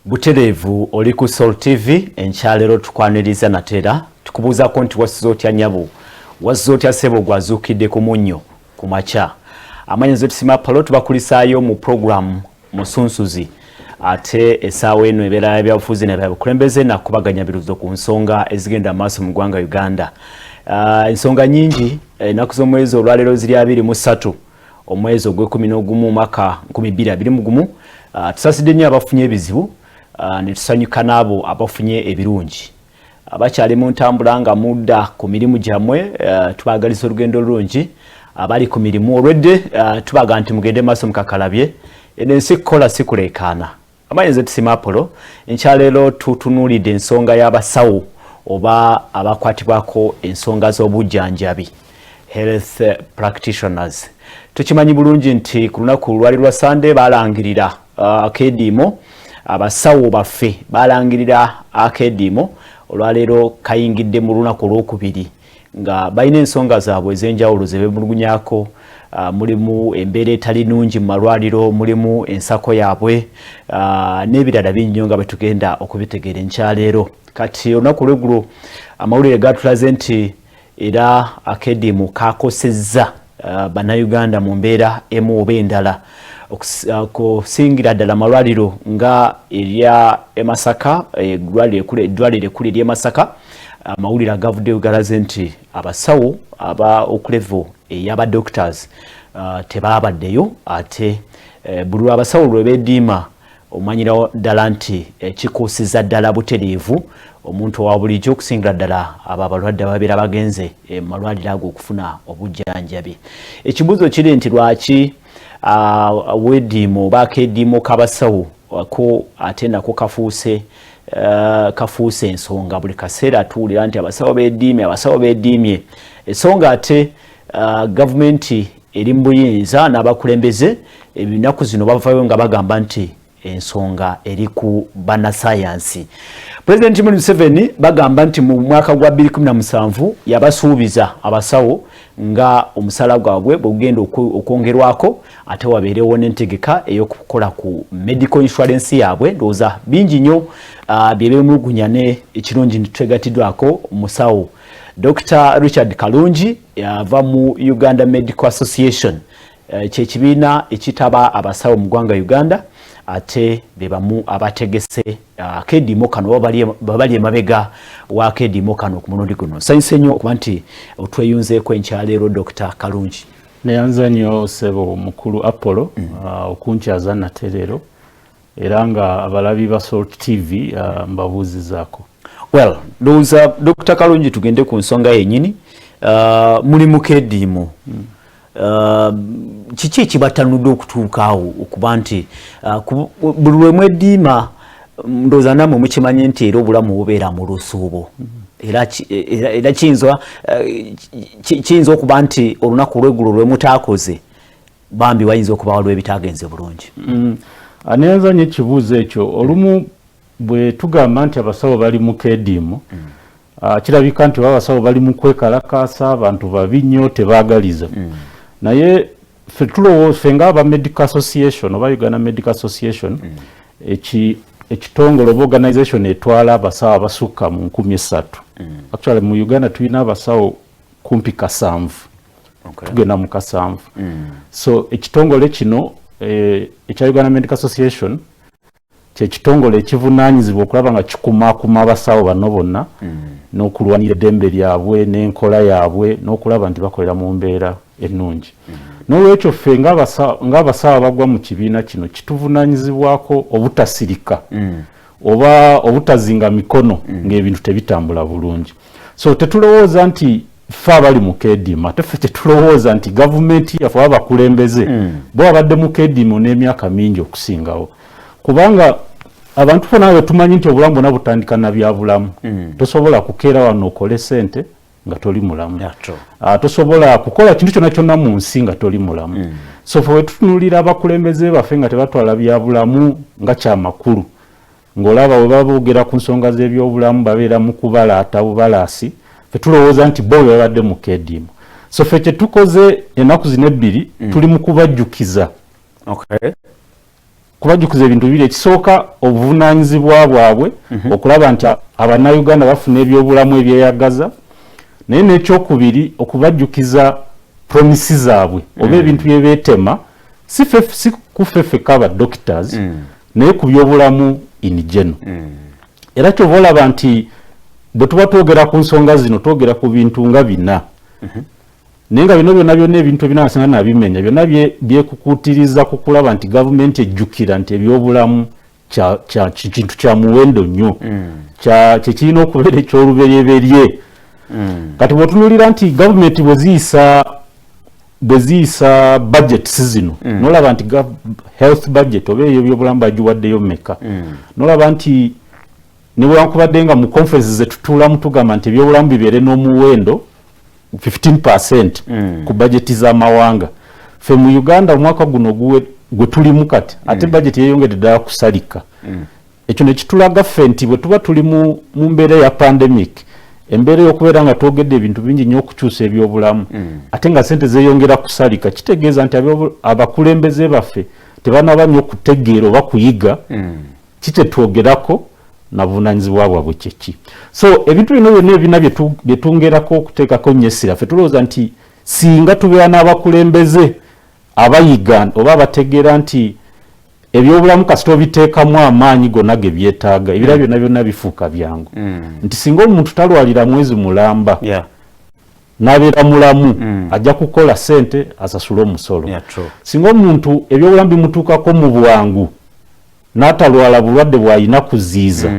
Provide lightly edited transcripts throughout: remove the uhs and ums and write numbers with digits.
Butereevu oli ku Sol TV. Enkyaleero tukwaniriza nateera tukubuuzaako nti wasuze otya nyabo, wasuze otya ssebo, gwazuukidde ku munnyo ku makya. Amannya nze Tusima Palo, tubakulisaayo mu puroguramu Musunsuzi, ate essaawa eno ebeera ya byabufuzi nabyabukulembeze nakubaganya birowoozo ku nsonga ezigenda maaso mu ggwanga Uganda. Ensonga nyingi. Ennaku z'omwezi olwaleero ziri 23 omwezi ogw'e11 mwaka 2021. Tusasidde nnyo abafunye ebizibu, ne tusanyuka n'abo abafunye ebirungi. Abakyali mu ntambula nga mudda ku mirimu gyammwe, tubagaliza olugendo olulungi. Abali ku mirimu olwedde, tubaga nti mugende maaso mukakalabye, eno ensi kukola si kuleekaana. Amannya nze Tusima Apollo. Enkyaleero tutunuulidde ensonga y'abasawo oba abakwatibwako ensonga z'obujjanjabi, health practitioners. Tukimanyi bulungi nti ku lunaku lwali lwa Sande balangirira akeediimo, abasawo baffe balangirira akeediimo. Olwaleero kayingidde mu lunaku olwokubiri nga balina ensonga zaabwe ez'enjawulo ze beemulugunyako. Mulimu embeera etali nnungi mu malwaliro, mulimu ensako yaabwe, n'ebirala bingi nnyo nga bwe tugenda okubitegeera enkyaleero. Kati olunaku olweggulo amawulire gatulaze nti era akeediimo kakosezza Bannayuganda mu mbeera emu oba endala, kusingira ddala amalwaliro nga erya Emasaka, eddwaliro ekkulu ery'e Masaka. Amawulire agavuddeyo galaze nti abasawo aba oku level ey'aba doctors tebabaddeyo. Ate buli lwe abasawo lwe beediima, omanyirawo ddala nti kikuusiza ddala butereevu omuntu owa bulijjo, okusingira ddala abo abalwadde ababeera bagenze mu malwaliro ago okufuna obujjanjabi. Ekibuuzo kiri nti lwaki weediimo oba akeediimo k'abasawo ko ate nako kafuuse ensonga? Buli kaseera tuwulira nti abasawo beediimye, abasawo beediimye. Ensonga ate gavumenti eri mu buyinza n'abakulembeze ebinaku zino bavayo nga bagamba nti ensonga eri ku bannasayansi. Pulezidenti Museveni bagamba nti mu mwaka gwa 2017 yabasuubiza abasawo nga omusala gwabwe bwegugenda okwongerwako, ate wabeerewo n'entegeka ey'okukola ku medical insurance yaabwe. Ndowooza bingi nnyo bye beemulugunya, ne ekirungi nti twegatiddwako musawo Dr Richard Kalungi, yava mu Uganda Medical Association, kyekibiina ekitaba abasawo mu ggwanga Uganda, ate be bamu abategese akeediimo kano, babali emabega w'akeediimo kano ku mulundi guno. Nsanyuse nnyo okuba nti otweyunzeeko enkyaleero, Dr Kalungi. Neyanza nnyo ssebo mukulu Apollo okunkyaza nate leero, era nga abalabi ba Salt TV mbabuuzizaako. Well, ndowooza Dr Kalungi tugende ku nsonga yennyini. Muli mu keediimo. Kiki ekibatanudde okutuuka awo okuba nti buli lwe mwediima? Ndowooza nammwe mukimanyi nti era obulamu bubeera mu lusuubo, era kiyinza okuba nti olunaku olweggulo lwe mutaakoze, bambi wayinza okuba waliwo ebitagenze bulungi. Neyanza nnyo ekibuuzo ekyo. Olumu bwe tugamba nti abasawo bali mu keediimo, kirabika nti oba abasawo bali mu kwekalakaasa, abantu babi nnyo, tebaagaliza. Naye ffe tulowooza, ffe ng'aba Medical Association oba Uganda Medical Association, ekitongole oba organization etwala abasawo abasukka mu 3000. Actually mu Uganda tulina abasawo kumpi 700, tugenda mu 7. So ekitongole kino ekya Uganda Medical Association kyekitongole ekivunaanyizibwa okulaba nga kikumaakuma abasawo bano bonna n'okulwanira eddembe lyabwe n'enkola yaabwe n'okulaba nti bakolera mu mbeera ennungi. N'olwekyo ffe ng'abasawo abagwa mu kibiina kino kituvunaanyizibwako obutasirika oba obutazinga mikono ng'ebintu tebitambula bulungi. So tetulowooza nti ffe abali mu keediimo, ate ffe tetulowooza nti gavumenti yaffe oba abakulembeze bo babadde mu keediimo n'emyaka mingi okusingawo, kubanga abantu fonna bwe tumanyi nti obulamu bwonna butandika na byabulamu. Tosobola kukeera wano okole sente nga toli mulamu. Tosobola kukola kintu kyonna kyonna mu nsi nga toli mulamu. So fe wetutunuulira abakulembeze baffe nga tebatwala byabulamu nga kyamakulu, ng'olaba bwe baba boogera ku nsonga z'ebyobulamu babeera mu kubalaata bubalaasi, fe tulowooza nti bo bwe babadde mu keediimo. So ffe kye tukoze ennaku zino ebbiri, tuli mu kubajjukiza. Kubajjukiza ebintu bibiri. Ekisooka, obuvunaanyizibwa bwabwe okulaba nti Abannayuganda bafuna ebyobulamu ebyeyagaza, naye n'ekyokubiri, okubajjukiza promise zaabwe oba ebintu bye beetema, si kuffe ffekka aba doctors, naye ku byobulamu in general. Era kyova olaba nti bwe tuba twogera ku nsonga zino, twogera ku bintu nga bina, naye nga bino byonna byonna, ebintu ebina singa nabimenya byonna, byekukuutiriza ku kulaba nti gavumenti ejjukira nti ebyobulamu kintu kya muwendo nnyo, kyekirina okubeera ekyoluberyeberye. Kati bw'otunuulira nti gavumenti bwe ziyisa budgets zino, nolaba nti health budget oba eyo ebyobulamu bagiwaddeyo mmeka, nolaba nti newankubadde nga mu conferences zetutuulamu tugamba nti ebyobulamu bibeere n'omuwendo 15% ku budget z'amawanga, ffe mu Uganda omwaka guno gwe tulimu kati, ate budget yeyongedde ddala kusalika. Ekyo nekitulaga ffe nti bwe tuba tuli mu mbeera ya pandemic, embeera ey'okubeera nga twogedde ebintu bingi nnyo okukyusa ebyobulamu, ate nga sente zeeyongera kusalika, kitegeeza nti abakulembeze baffe tebanaba nnyo kutegeera oba kuyiga kikyetwogerako nabuvunanyizibwa bwabwe kyeki. So ebintu bino byonna ebina byetungerako okuteekako nnyo essira, ffe tulowooza nti singa tubeera n'abakulembeze abayiga oba abategeera nti ebyobulamu kasita obiteekamu amaanyi gonna ge byetaaga, ebira byonna byonna bifuuka byangu, nti singa omuntu talwalira mwezi mulamba n'abeera mulamu, ajja kukola sente asasule omusolo. Singa omuntu ebyobulamu bimutuukako mu bwangu n'atalwala bulwadde bw'alina kuziiza,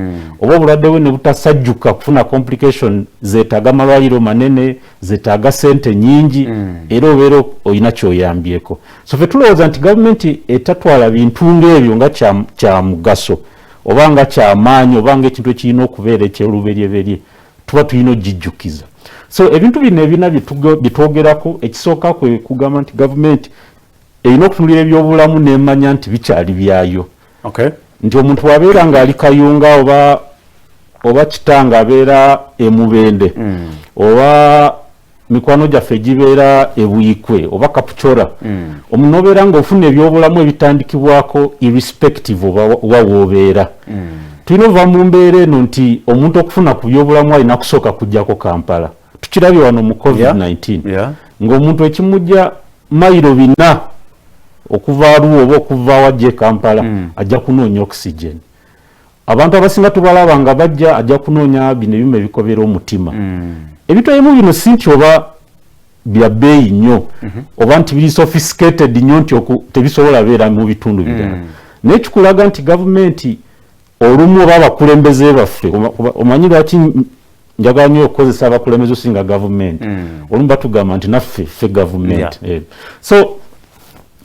oba obulwadde bwe ne butasajjuka kufuna complication zeetaaga malwaliro manene, zeetaaga sente nyingi, era obeera olina kyoyambyeko. So fe tulowooza nti gavumenti etatwala bintu ng'ebyo nga kya mugaso oba nga kyamaanyi oba nga ekintu ekirina okubeera ekyoluberyeberye, tuba tulina ogijjukiza. So ebintu bino ebina byetwogerako, ekisooka kwe kugamba nti gavumenti erina okutunulira ebyobulamu nemanya nti bikyali byayo, nti omuntu bw'abeera ng'ali Kayunga oba kitanga abeera emubende, oba mikwano gyaffe egibeera ebuyikwe oba Kapucora, omuntu nobeera ng'ofuna ebyobulamu ebitandikibwako irrespective oba wa woobeera. Tulina ova mu mbeera eno nti omuntu okufuna ku byobulamu alina kusooka kujjako Kampala. Tukirabye wano mu COVID-19, ng'omuntu ekimujja mayiro 400 okuva Aluwa oba okuva wajja e Kampala, ajja kunoonya oxygen. Abantu abasinga tubalaba nga bajja, ajja kunoonya bino ebyuma ebikobera omutima. Ebintu ebimu bino si nti oba bya bbeeyi nnyo, oba nti biri sophisticated nnyo nti tebisobola beera mu bitundu birala, naye kikulaga nti gavumenti olumu oba abakulembeze baffe, omanyi lwaki njagala nnyo okukozesa abakulembeze osinga gavumenti? Olumu batugamba nti naffe ffe gavumenti. So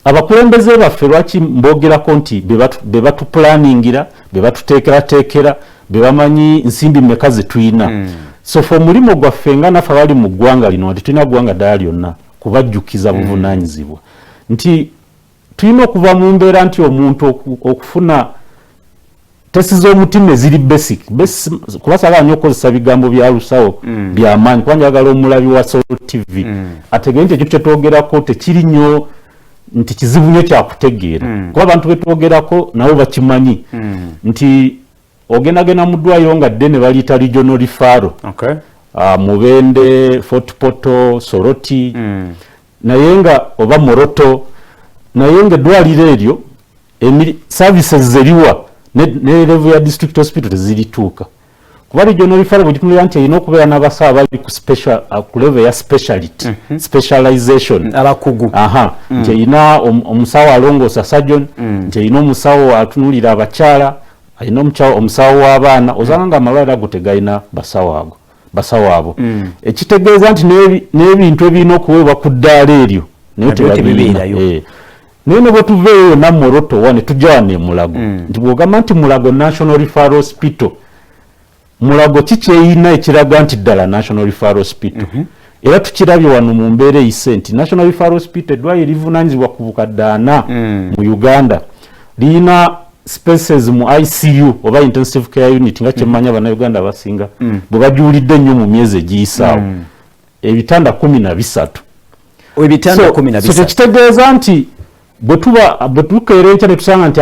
abakulembeze baffe lwaki mbogerako nti be batupulaningira, be batuteekerateekera, be bamanyi nsimbi mmeka ze tulina. So fe omulimu gwaffe nga naffe abali mu ggwanga lino, nti tulina ggwanga ddala lyonna, kubajjukiza buvunaanyizibwa nti tulina okuva mu mbeera nti omuntu okufuna test z'omutima eziri basic, kuba saagala nnyo okukozesa bigambo bya lusawo byamaanyi, kuba njagala omulabi wa Sol TV ategeere nti ekintu kyetwogerako tekiri nnyo nti kizibu nnyo kyakutegeera, kuba abantu betwogerako nabo bakimanyi nti ogendagenda mu ddwaliro nga ddene baliyita regional referral, Mubende, Fort Portal, Soroti, naye nga oba Moroto, naye nga eddwaliro eryo services zeriwa ne level ya district hospital tezirituuka, kuba regional referral bwegitunulira nti erina okubeera n'abasawo abali ku special, ku level ya speciality, specialization. Abakugu. Aha, nti erina omusawo alongoosa, surgeon, nti erina omusawo atunulira abakyala, alina omusawo w'abaana. Osanga nga amalwaliro ago tegalina basawo ago, basawo abo, ekitegeeza nti n'ebintu ebirina okuweebwa ku ddaala eryo naye Nabyo tebabirina. tebibeerayo. Naye ne bwe tuva eyo yonna Moroto wa ne tujja wano e Mulago, nti bw'ogamba nti Mulago National Referral Hospital, Mulago kikyeyina ekiraga nti ddala National Referral Hospital? Era tukirabye wano mu mbeera eyise nti National Referral Hospital, eddwaliro erivunaanyizibwa ku bukadde 40 mu Uganda, lirina spaces mu ICU oba intensive care unit, nga kyemmanya Bannayuganda abasinga bwe bajuulidde ennyo mu myezi egiyisaawo, ebitanda 13. Ebitanda 13. So tekitegeeza nti Bwe tukeera enkya ne tusanga nti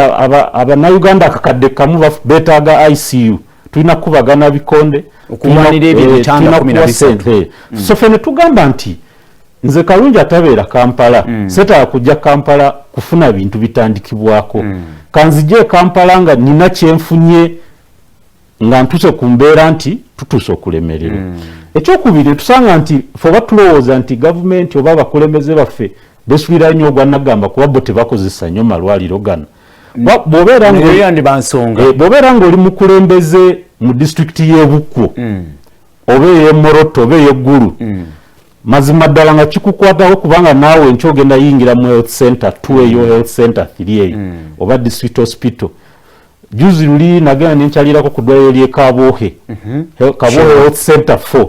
Abannayuganda akakadde kamu beetaaga ICU, tulina kukubagana bikonde. Okulwanira ebyo ebitanda 13. So ffe ne tugamba nti nze Kalungi atabeera Kampala, seetaaga kujja Kampala kufuna bintu bitandikibwako. Kanzije e Kampala nga nina kyenfunye, nga ntuuse ku mbeera nti tutuuse okulemererwa. Ekyokubiri, tusanga nti fe oba tulowooza nti gavumenti oba abakulembeze baffe besulira nnyo ogwanagamba kuba bo tebakozesa nnyo malwaliro gano. Bw'obeera Naye yandiba nsonga. Bw'obeera ng'oli mukulembeze mu disitulikiti y'Ebukwo oba ey'e Moroto oba ey'Eggulu, mazima ddala nga kikukwatako, kubanga naawe enkya ogenda yingira mu health center 2 eyo, health center 3 eyo oba district hospital. Juzi luli nagenda nenkyalirako ku ddwaliro ly'e Kabwohe, Kabwohe health center 4.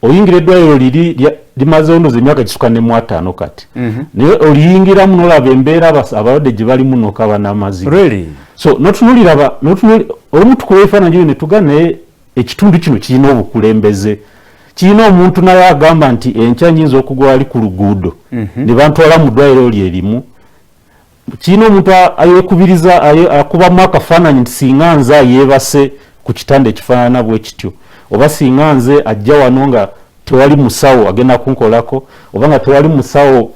Oyingira eddwaliro liri limazeewo ndoza emyaka gisuka ne mu 50 kati, naye oliyingiramu nolaba embeera abalwadde gye balimu, nokaba n'amaziga. Really? So notunulira olumu tukuba ebifaananyi bino ne tugamba, naye ekitundu kino kirina obukulembeze, kirina omuntu naye agamba nti enkya nyinza okugwa wali ku luguudo ne bantwala mu ddwaliro lye erimu. Kirina omuntu ayeekubiriza, akubamu akafaananyi nti singa nze ayeebase ku kitanda ekifaanana bwe kityo, oba singa nze ajja wano nga tewali musawo agenda kunkolako, oba nga tewali musawo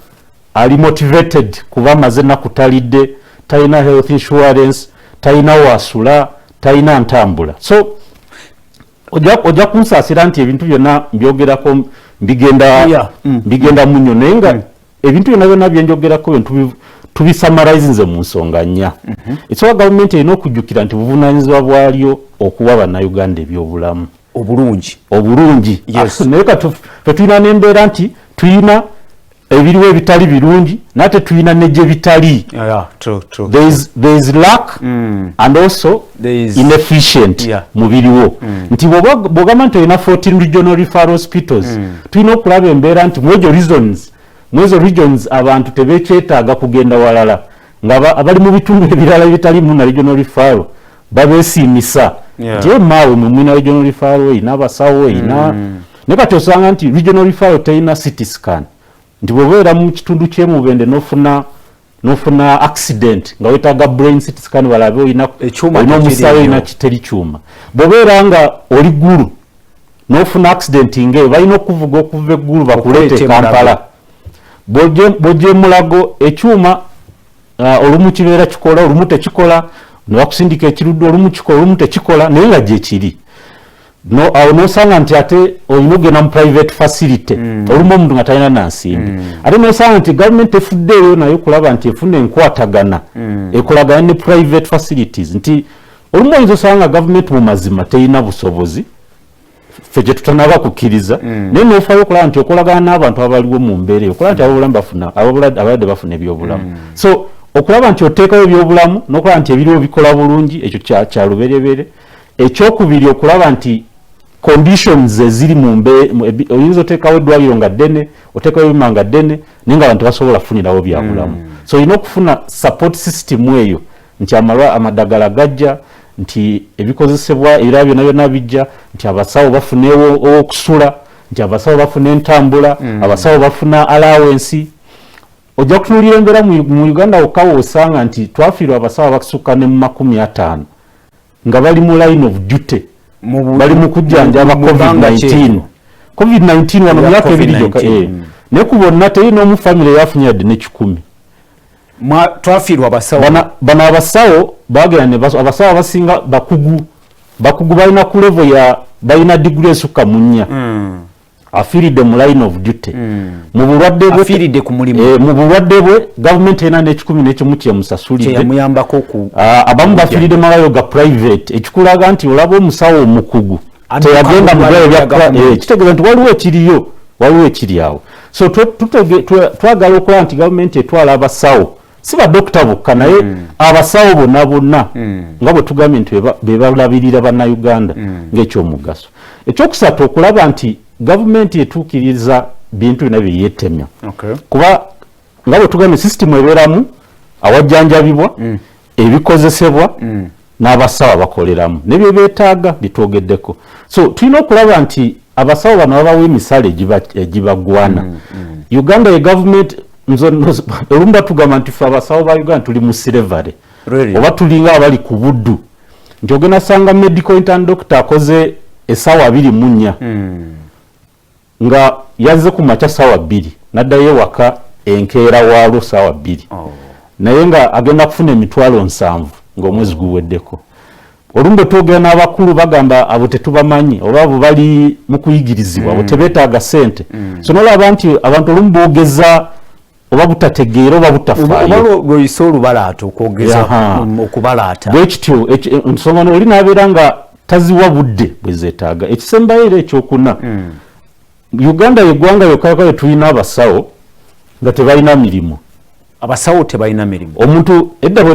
ali motivated kuba amaze ennaku talidde, talina health insurance, talina wasula, talina ntambula. So ojja kunsaasira nti ebintu byonna mbyogerako mbigenda mbigenda munyo, naye nga ebintu byonna byonna byenjogerako byo tubisummarizinze mu nsonga nnya. Ekisooka, gavumenti erina okujjukira nti buvunaanyizibwa bwalyo okuwa Bannayuganda ebyobulamu obulungi. Obulungi. Naye kati ffe tulina n'embeera nti tulina ebiriwo ebitali birungi, naye tulina ne gye bitali. Yeah, true, true. There is lack and also There is inefficient mu biriwo, nti bw'ogamba nti olina 14 regional referral hospitals, tulina okulaba embeera nti mwezo regions abantu tebekyetaaga kugenda walala, nga abali mu bitundu ebirala ebitalimu na regional referral babeesiimisa nti emaawe mwe mulina regional referral, erina abasawo, erina. Naye kati osanga nti regional referral terina CT scan, nti bw'obeera mu kitundu ky'emubende nofuna accident nga wetaaga brain CT scan, balabe olina Ekyuma olina tekiriiyo. omusawo, olina kiteri kyuma. Bw'obeera nga oli Ggulu n'ofuna accident ngaeyo, balina okuvuga okuva eggulu bakuleete Okuleeta e Kampala. Bw'ojja Emulago, ekyuma olumu kibeera kikola, olumu tekikola, nebakusindika ekirudde, olumu kikola, olumu tekikola, naye nga gyekiri. No, awo nosanga nti ate olina ogenda mu private facility, olumu omuntu nga talina nansimbi. Ate nosanga nti gavumenti efuddeeyo naye okulaba nti efuna enkwatagana, ekolagana ne private facilities, nti olumu oyinza osanga nga gavumenti mu mazima terina busobozi, ffe gye tutanaba kukkiriza, naye nofaayo okulaba nti okolagana n'abantu abaliwo mu mbeera eyo, okulaba nti abobulamu bafuna, abalwadde bafuna ebyobulamu. So okulaba nti oteekawo ebyobulamu n'okulaba nti ebiriwo bikola bulungi, ekyo kya lubereberye. Ekyokubiri, okulaba nti conditions eziri mu oyinza oteekawo eddwaliro nga ddene, oteekawo ebyuma nga ddene, naye nga abantu basobola kufunirawo byabulamu. So olina okufuna support system eyo nti amaddagala gajja, nti ebikozesebwa ebirala byonna byonna bijja, nti abasawo bafuna owokusula, nti abasawo bafuna entambula, abasawo bafuna allowance. Ojja kutunuulira embeera mu Uganda wokka woosanga nti twafiirwa abasawo abasukka ne mu 50 nga bali mu line of duty, bali mu kujjanjaba Mu bbanga ki COVID-19. eryo? COVID-19 wano Ya myaka 2 gyokka. COVID-19. Naye ku bonna teri n'omu famire yafunye yadde n'ekikumi. Twafiirwa abasawo. Bano abasawo bagenda ne abasawo abasinga bakugu, balina ku level ya balina diguri esukka mu 4. Afiiridde mu line of duty, mu bulwadde bwe. Afiiridde ku mulimu. Mu bulwadde bwe, gavumenti erina n'ekikumi n'ekimu kyemusasulidde. Kyeyamuyambako ku Ah, abamu bafiiridde malwaliro ga private, ekikulaga nti olaba omusawo omukugu Adduka teyagenda mu mu ddwaliro ddwaliro lya lya gavumenti. Kitegeeza nti waliwo ekiriyo, waliwo ekiri awo. So twagala okulaba nti gavumenti etwala abasawo, si badokita bokka, naye abasawo bonna bonna, nga bwe tugambye nti be balabirira Bannayuganda, ng'ekyomugaso. Ekyokusatu, okulaba nti gavumenti etuukiriza bintu byonna bye yeetemya, kuba nga bwe tugambye, sisitimu ebeeramu awajjanjabibwa, ebikozesebwa, n'abasawo abakoleramu nebye beetaaga bitwogeddeko. So tulina okulaba nti abasawo bano babawa emisale egibagwana. Uganda ye gavumenti Olumu batugamba nti ffe abasawo ba Uganda tuli mu slavery. Really? Oba tulinga abali ku buddu, nti ogenda sanga medical intern doctor akoze essaawa 24 nga yazze ku makya 2:00, n'addayo ewaka enkeera waalwo 2:00. Naye nga agenda kufuna 700,000 ng'omwezi guweddeko. Olumu bwe twogera n'abakulu bagamba abo tetubamanyi, oba abo bali mu kuyigirizibwa, abo tebeetaaga ssente. So nolaba nti abantu olumu boogeza oba butategeera oba butafaayo. Oba lwoyise olubalaata okwogeza. Okubalaata. Bwe kityo ensonga oli n'abeera nga taziwa budde bwe zeetaaga. Ekisembayo era ekyokuna, Uganda yeggwanga yokka yokka tulina abasawo nga tebalina mirimu. Abasawo tebalina mirimu. Omuntu edda bwe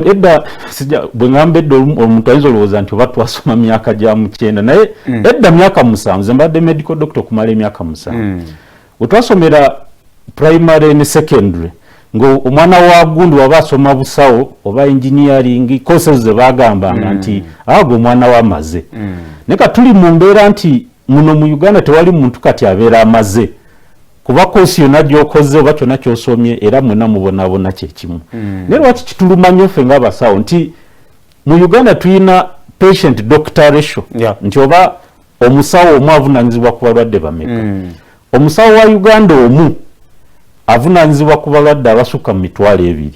ŋŋamba edda, omuntu ayinza olowooza nti oba twasoma myaka gya 90, naye edda myaka 7. Nze mbadde medical doctor okumala emyaka 7. Bwe twasomera primary ne secondary, nga omwana wa gundi waba asoma busawo oba engineering courses ze bagambanga nti ago omwana wamaze. Naye kati tuli mu mbeera nti muno mu Uganda tewali muntu kati abeera amaze, kuba course yonna gy'okoze oba kyonna ky'osomye, era mwena mubonaabona kyekimu. Naye lwaki kituluma nnyo ffe ng'abasawo nti mu Uganda tulina patient doctor ratio, nti oba omusawo omu avunanyizibwa ku balwadde bameka? Omusawo wa Uganda omu avunanyizibwa ku balwadde abasukka mu 20,000.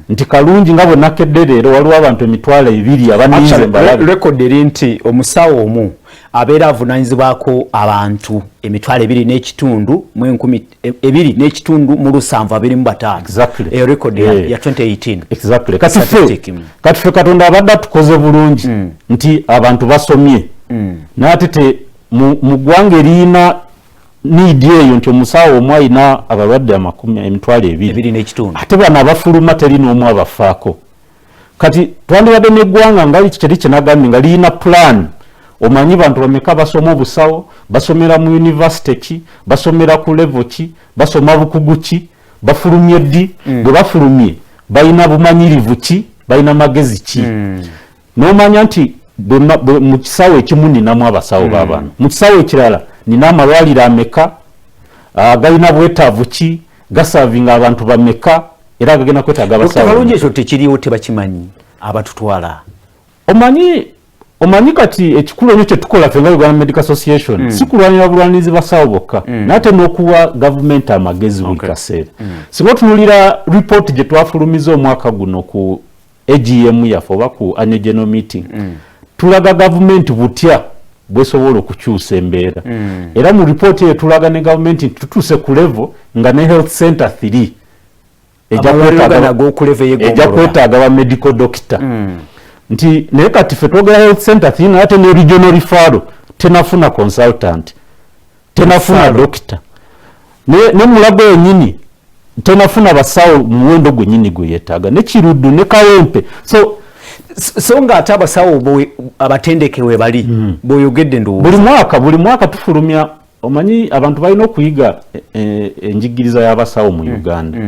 Nti kalungi nga bwe nakedde leero waliwo abantu 20,000 abaninze Actually, mbalabe. Record eri nti omusawo omu abeera avunanyizibwako abantu 2,500 2,725. Eyo record ya 2018. Exactly. Kati ffe Statistic. Kati ffe Katonda abadde atukoze bulungi nti abantu basomye, naye ate te mu ggwanga eriyina need eyo nti omusawo omu alina abalwadde amakumi 20,000 2.5. Ate bano abafuluma teri n'omu abafaako. Kati twandibadde n'eggwanga nga kiri kyenagambye nga liyina plan, omanyi bantu bameka basoma obusawo, basomera mu university ki, basomera ku level ki, basoma bukugu ki, bafulumye ddi, bwe bafulumye balina bumanyirivu ki, balina magezi ki. N'omanya nti mu kisawo ekimu ninamu abasawo babano, mu kisawo ekirala nina amalwaliro ameka, galina bwetaavu ki, gaservinga abantu bameka, era gagenda kwetaaga Dr. abasawo Kalungi, bameka. Ekyo tekiriwo, tebakimanyi abatutwala. Omanyi kati ekikulu ennyo kyetukola ffe nga Uganda Medical Association si kulwanira bulwanirizi basawo bokka, naye ate n'okuwa gavumenti amagezi buli kaseera. Singa otunulira ripooti gye twafulumiza omwaka guno ku AGM yaffe oba ku annual general meeting, tulaga gavumenti butya bwesobola okukyusa embeera. Era mu ripooti eyo tulaga ne gavumenti nti tutuuse ku level nga ne health center 3 ejja Amalwaliro gano ag'oku level ejja y'eggombolola. kwetaaga ba medical doctor. Nti naye kati ffe twogera health center 3, naye ate ne regional referral tenafuna consultant, tenafuna Referral. doctor, ne Mulago yennyini tenafuna basawo muwendo gwennyini gwe yeetaaga, ne Kiruddu ne Kawempe. So So nga ate abasawo abatendeke we bali bw'oyogedde ndowooza. Buli mwaka tufulumya. Omanyi abantu balina okuyiga enjigiriza y'abasawo mu Uganda.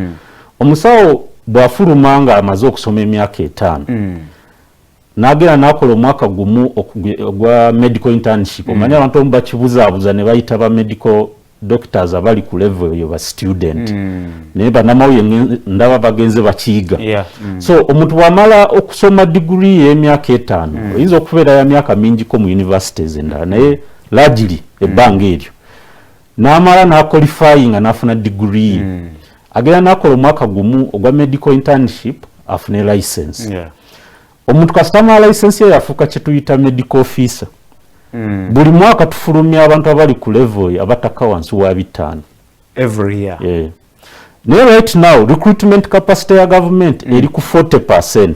Omusawo bw'afuluma nga amaze okusoma emyaka 5, n'agenda n'akola omwaka gumu ogwa medical internship. Omanyi abantu omu bakibuzaabuza ne bayita ba medical doctors abali ku level eyo ba student, naye bannamawulire ndaba bagenze bakiyiga. So omuntu bw'amala okusoma diguri y'emyaka 5, oyinza okubeera ya myaka mingiko mu universities endala, naye largely ebbanga eryo, n'amala n'aqualifyinga n'afuna diguri ye, agenda n'akola omwaka gumu ogwa medical internship afune license. Omuntu kasita amala license ye, yafuuka kyetuyita medical officer. Buli mwaka tufulumya abantu abali ku level eyo abataka wansi wa 500. Every year. Yeah. Naye right now recruitment capacity ya government eri ku 40%.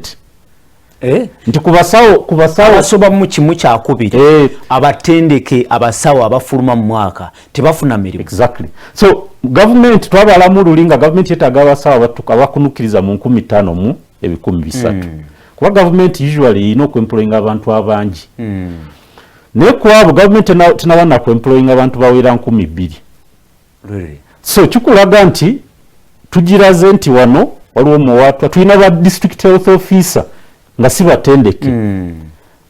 Eh? Nti kubasawo abasoba mu 1/2 abatendeke abasawo abafuluma mu mwaka tebafuna mirimu. Exactly. So government twabalamu luli nga government yetaaga abasawo abakunukiriza mu 5300, kuba government usually erina okuemployinga abantu abangi. Naye ku abo government tenaba nakuemployinga abantu bawera 2000. Really? So kikulaga nti tugiraze nti wano waliwo muwaatwa. Tulina ba district health officer nga si batendeke.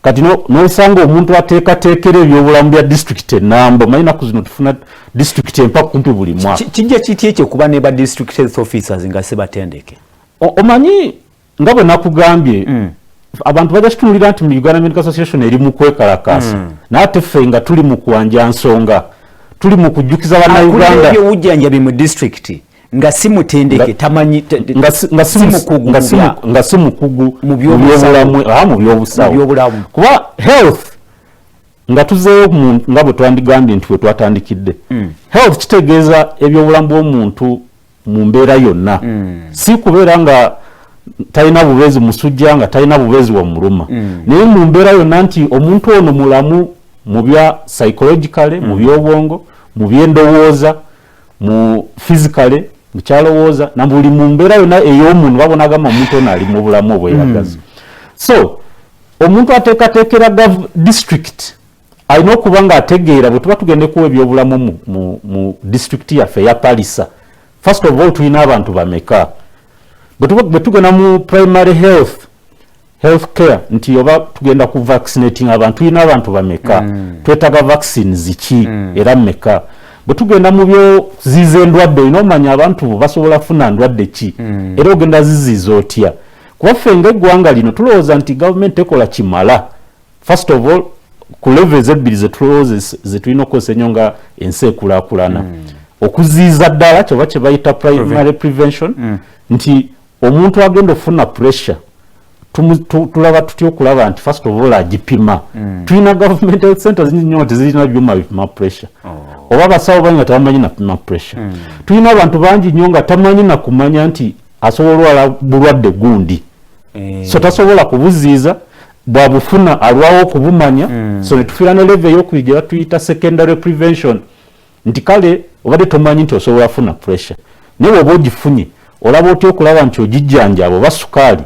Kati nosanga omuntu ateekateekera ebyobulamu bya disitulikiti enamba. Omanyi naku zino tufuna disitulikiti empa kumpi buli mwaka. Kijja kiti ekyo kuba ne ba district health officers nga si batendeke? Omanyi nga bwe nakugambye, abantu bajja kitunulira nti mu Uganda Medical Association eri mu kwekalakaasa, naye ate ffe nga tuli mu kuwanja nsonga, tuli mu kujjukiza bannayuganda. Ebyobujjanjabi mu disitulikiti nga si mutendeke, tamanyi, nga si mukugu mu byobulamu, kuba health nga tuzeeyo nga bwe twandigambye nti bwe twatandikidde, health kitegeeza ebyobulamu bw'omuntu mu mbeera yonna, si kubeera nga talina bubeezi musujja, nga talina bubeezi wamuluma, naye mu mbeera yonna nti omuntu ono mulamu mu bya psychologically, mu byobwongo, mu byendowooza, mu physically, mukyalowooza, na buli mu mbeera yonna ey'omuntu babona agamba omuntu ono ali mu bulamu obweyagaza. So omuntu ateekateekera district alina okuba ng'ategeera bwe tuba tugende kuwa ebyobulamu mu district yaffe eya Palisa, first of all tulina abantu bameka? Bwe tugenda mu primary health care nti oba tugenda ku vaccinating abantu, tulina abantu bameka? Twetaaga vaccines ki era mmeka? Bwe tugenda mu byoziiza endwadde, olina omanya abantu bo basobola kufuna ndwadde ki, era ogenda ziziiza otya? Kuba ffe ng'eggwanga lino tulowooza nti gavumenti ekola kimala. First of all, ku levels ebbiri zetulowooza zetulina okukozesa ennyo nga ensi ekulaakulana, okuziiza ddala kyoba kye bayita primary prevention, nti omuntu agenda okufuna pressure tulaba tutya okulaba nti first of all agipima? Tulina government health centers nyingi nnyo nga tezirina byuma bipima pressure, oba abasawo bangi nga tebamanyi napima pressure. Tulina abantu bangi nnyo nga tamanyi nakumanya nti asobola olwala bulwadde gundi, so tasobola kubuziiza, bwabufuna alwawo okubumanya. So netufiira ne level eyokubiri gye batuyita secondary prevention, nti kale obadde tomanyi nti osobola funa pressure, naye bw'oba ogifunye olaba otya okulaba nti ogijjanjaba, oba sukaali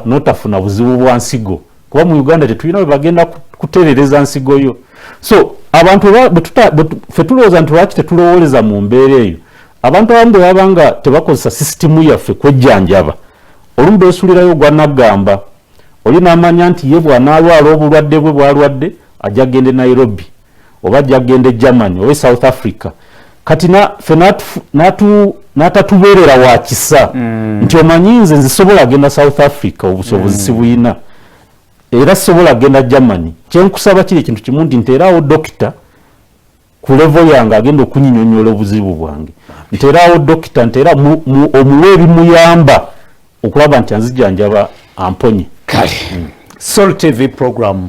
n'otafuna buzibu bwa nsigo, kuba mu Uganda tetulina bwe bagenda kutereereza nsigo yo. So abantu ffe tulowooza nti lwaki tetulowooleza mu mbeera eyo? Abantu abamu bwe baba nga tebakozesa sisitimu yaffe kwejjanjaba, olumu beesulirayo ogwa naggamba. Oli n'amanya nti ye bw'anaalwala obulwadde bwe bwalwadde ajja gende Nairobi, oba ajja gende Germany, oba e South Africa. Kati ffe n'atatubeerera wa kisa nti omanyi nze nzisobola genda South Africa, obusobozi sibuyina, era sisobola genda Germany. Kyenkusaba kiri ekintu kimu, nti nteeraawo dokita ku level yange agenda okunyinyonyola obuzibu bwange, nteeraawo dokita, nteera omuwe ebimuyamba okulaba nti anzijanjaba amponye. Kale, Sol TV program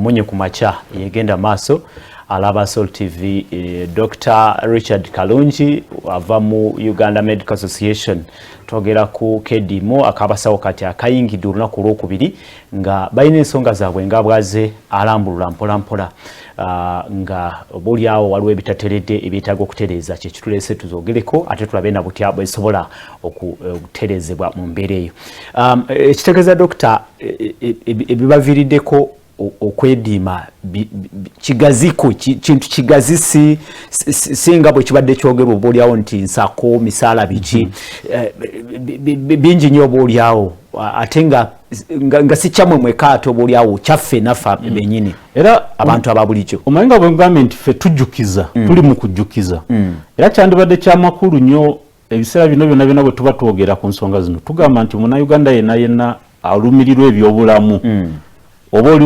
Munye ku Makya yegenda maaso, alaba Sol TV. Dr Richard Kalungi ava mu Uganda Medical Association, twogera ku kediimo akabasawo kati akayingidde olunaku olwokubiri nga balina ensonga zaabwe nga bwaze alambulula mpola mpola, nga obaoliawo waliwo ebitateredde ebyetaaga okutereeza, kyekituleese tuzogereko ate tulabe na butya bwesobola okutereezebwa mu mbeera eyo. Ekitegeeza dokita, ebibaviiriddeko okwediima kigaziko, kintu kigazi, si nga bwe kibadde kyogerwa obaoliawo nti nsako misaala biki, bingi nnyo obaoliawo, ate nga si kyammwe mweka, ate obaoliawo kyaffe naffe bennyini era abantu aba bulijjo. Omanyi nga bwe ngambye nti ffe tujjukiza, tuli mu kujjukiza, era kyandibadde kyamakulu nnyo ebiseera bino byonna byonna bwe tuba twogera ku nsonga zino, tugamba nti munnayuganda yenna yenna alumirirwa ebyobulamu, oba oli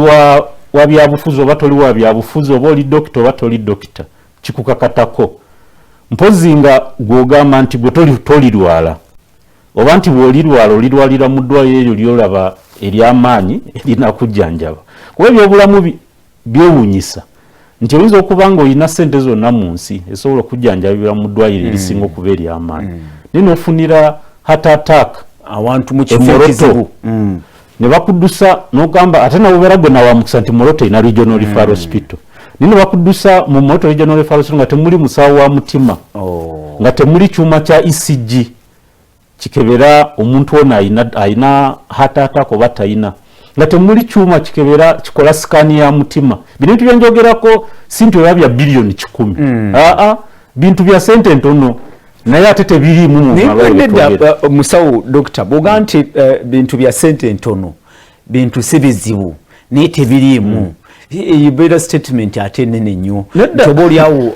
wa byabufuzi oba toli wa byabufuzi, oba oli dokita oba toli dokita, kikukakatako. Mpozi nga gw'ogamba nti gwe tolirwala, oba nti bw'olirwala olirwalira mu ddwaliro eryo lyolaba ery'amaanyi erinakujjanjaba, kuba ebyobulamu byewuunyisa nti oyinza okuba nga olina ssente zonna mu nsi esobola okujjanjabibwa mu ddwaliro erisinga okuba ery'amaanyi, naye n'ofunira heart attack awantu mu kifo e Moroto. ekizibu. Ne bakuddusa n'ogamba ate nabubeera gwe nawamukisa nti Moroto erina regional referral hospital, naye ne bakuddusa mu Moroto Regional Referral Hospital nga temuli musawo wa mutima, nga temuli kyuma kya ECG kikebera omuntu ono ayina heart attack oba tayina, nga temuli kyuma kikebera kikola scan ya mutima. Bino bintu byenjogerako si nti oba bya biliyoni 100, aa, bintu bya sente ntono, naye ate tebiriimu mu naye malwaliro nedda twogera. Musawo dokita, bw'ogaa nti bintu bya sente ntono, bintu si bizibu, Naye tebiriimu. Ebeera statement ate nene nnyo nti oba oliawo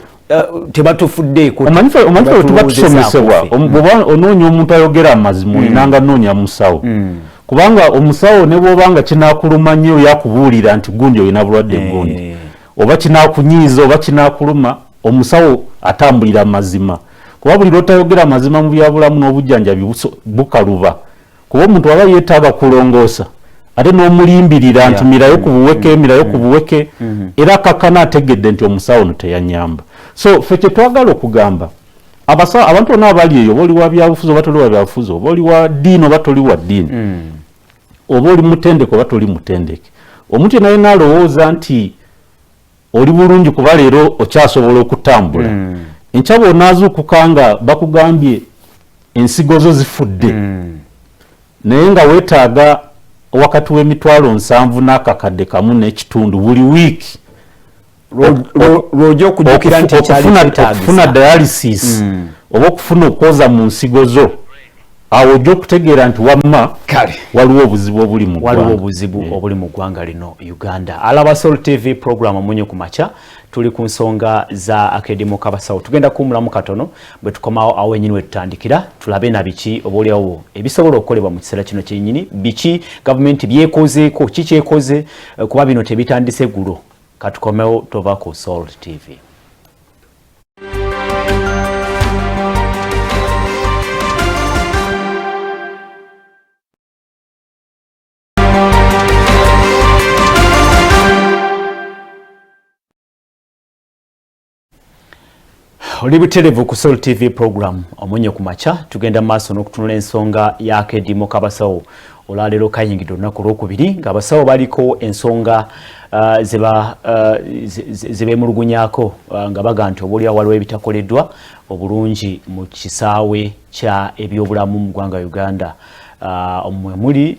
tebatufuddeeko. Omanyi ffe tuba tusomesebwa, bw'oba onoonya omuntu ayogera amazima, olinanga noonya musawo, kubanga omusawo ne bw'obanga kinaakuluma nnyo yakubuulira nti gundi olina bulwadde gundi, oba kinaakunyiiza oba kinaakuluma, omusawo atambulira mazima. Kuba buli lwotayogera mazima mu byabulamu n'obujjanjabi bukaluba, kuba omuntu aba yeetaaga kulongoosa ate n'omulimbirira nti mirayo ku buweke, mirayo ku buweke, era akakkana ategedde nti omusawo ono teyanyamba. So ffe kyetwagala okugamba abasawo, abantu bonna abali eyo, oba oli wa byabufuzi oba toli wa byabufuzi, oba oli wa ddiini oba toli wa ddiini, oba oli mutendeke oba toli mutendeke, omuntu yenna yenna alowooza nti oli bulungi kuba leero okyasobola okutambula, enkya bw'onaazuukuka nga bakugambye ensigo zo zifudde, naye nga weetaaga wakati w'emitwalo 70 n'akakadde 1.5 buli wiiki lwojja okujjukira nti ekyali okufuna dialysis oba okufuna okwoza mu nsigo zo, awo ojja okutegeera nti wamma waliwo obuzibu obuli mu waliwo ggwanga. Obuzibu obuli mu ggwanga lino Uganda. Alaba Sol TV program Omunyo ku Makya, tuli ku nsonga za akedimo k'abasawo. Tugenda kuwumulamu katono, bwe tukomawo awo wenyini we tutandikira, tulabe na biki obaoliawo ebisobola okukolebwa mu kiseera kino kyennyini, biki gavumenti byekozeeko, ki kyekoze, kuba bino tebitandise ggulo. Katukomewo, tova ku Sol TV. Oli buterevu ku Sol TV program Omunyo ku Makya. Tugenda maaso n'okutunula ensonga y'akedimo k'abasawo. Olwaleero kayingidde olunaku olwokubiri ng'abasawo baliko ensonga ze beemulugunyaako, nga baga nti obaoliawo waliwo ebitakoleddwa obulungi mu kisaawe kya ebyobulamu mu ggwanga Uganda. Omwe muli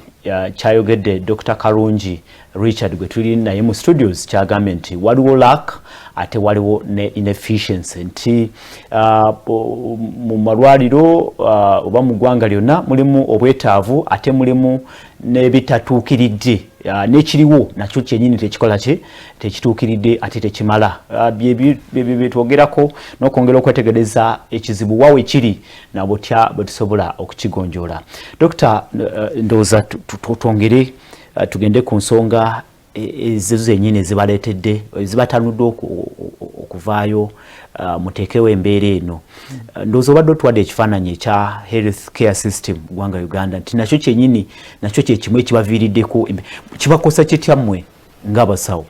kyayogedde Dr Karungi Richard gwe tuli naye mu studios, kyagambye nti waliwo lack ate waliwo ne inefficiency, nti mu malwaliro oba mu ggwanga lyonna mulimu obwetaavu ate mulimu n'ebitatuukiridde, n'ekiriwo nakyo kyennyini tekikola ki, tekituukiridde ate tekimala. Byetwogerako n'okwongera okwetegereza ekizibu wa we kiri na butya bwe tusobola okukigonjoola. Dokita, ndowooza twongere tugende ku nsonga ezo zennyini ezibaleetedde, ezibatanudde okuvaayo muteekewo embeera eno. Ndowooza obadde otuwadde ekifaananyi ekya health care system ggwanga Uganda, nti nakyo kyennyini nakyo kyekimu ekibaviiriddeko, kibakosa kitya mmwe ng'abasawo?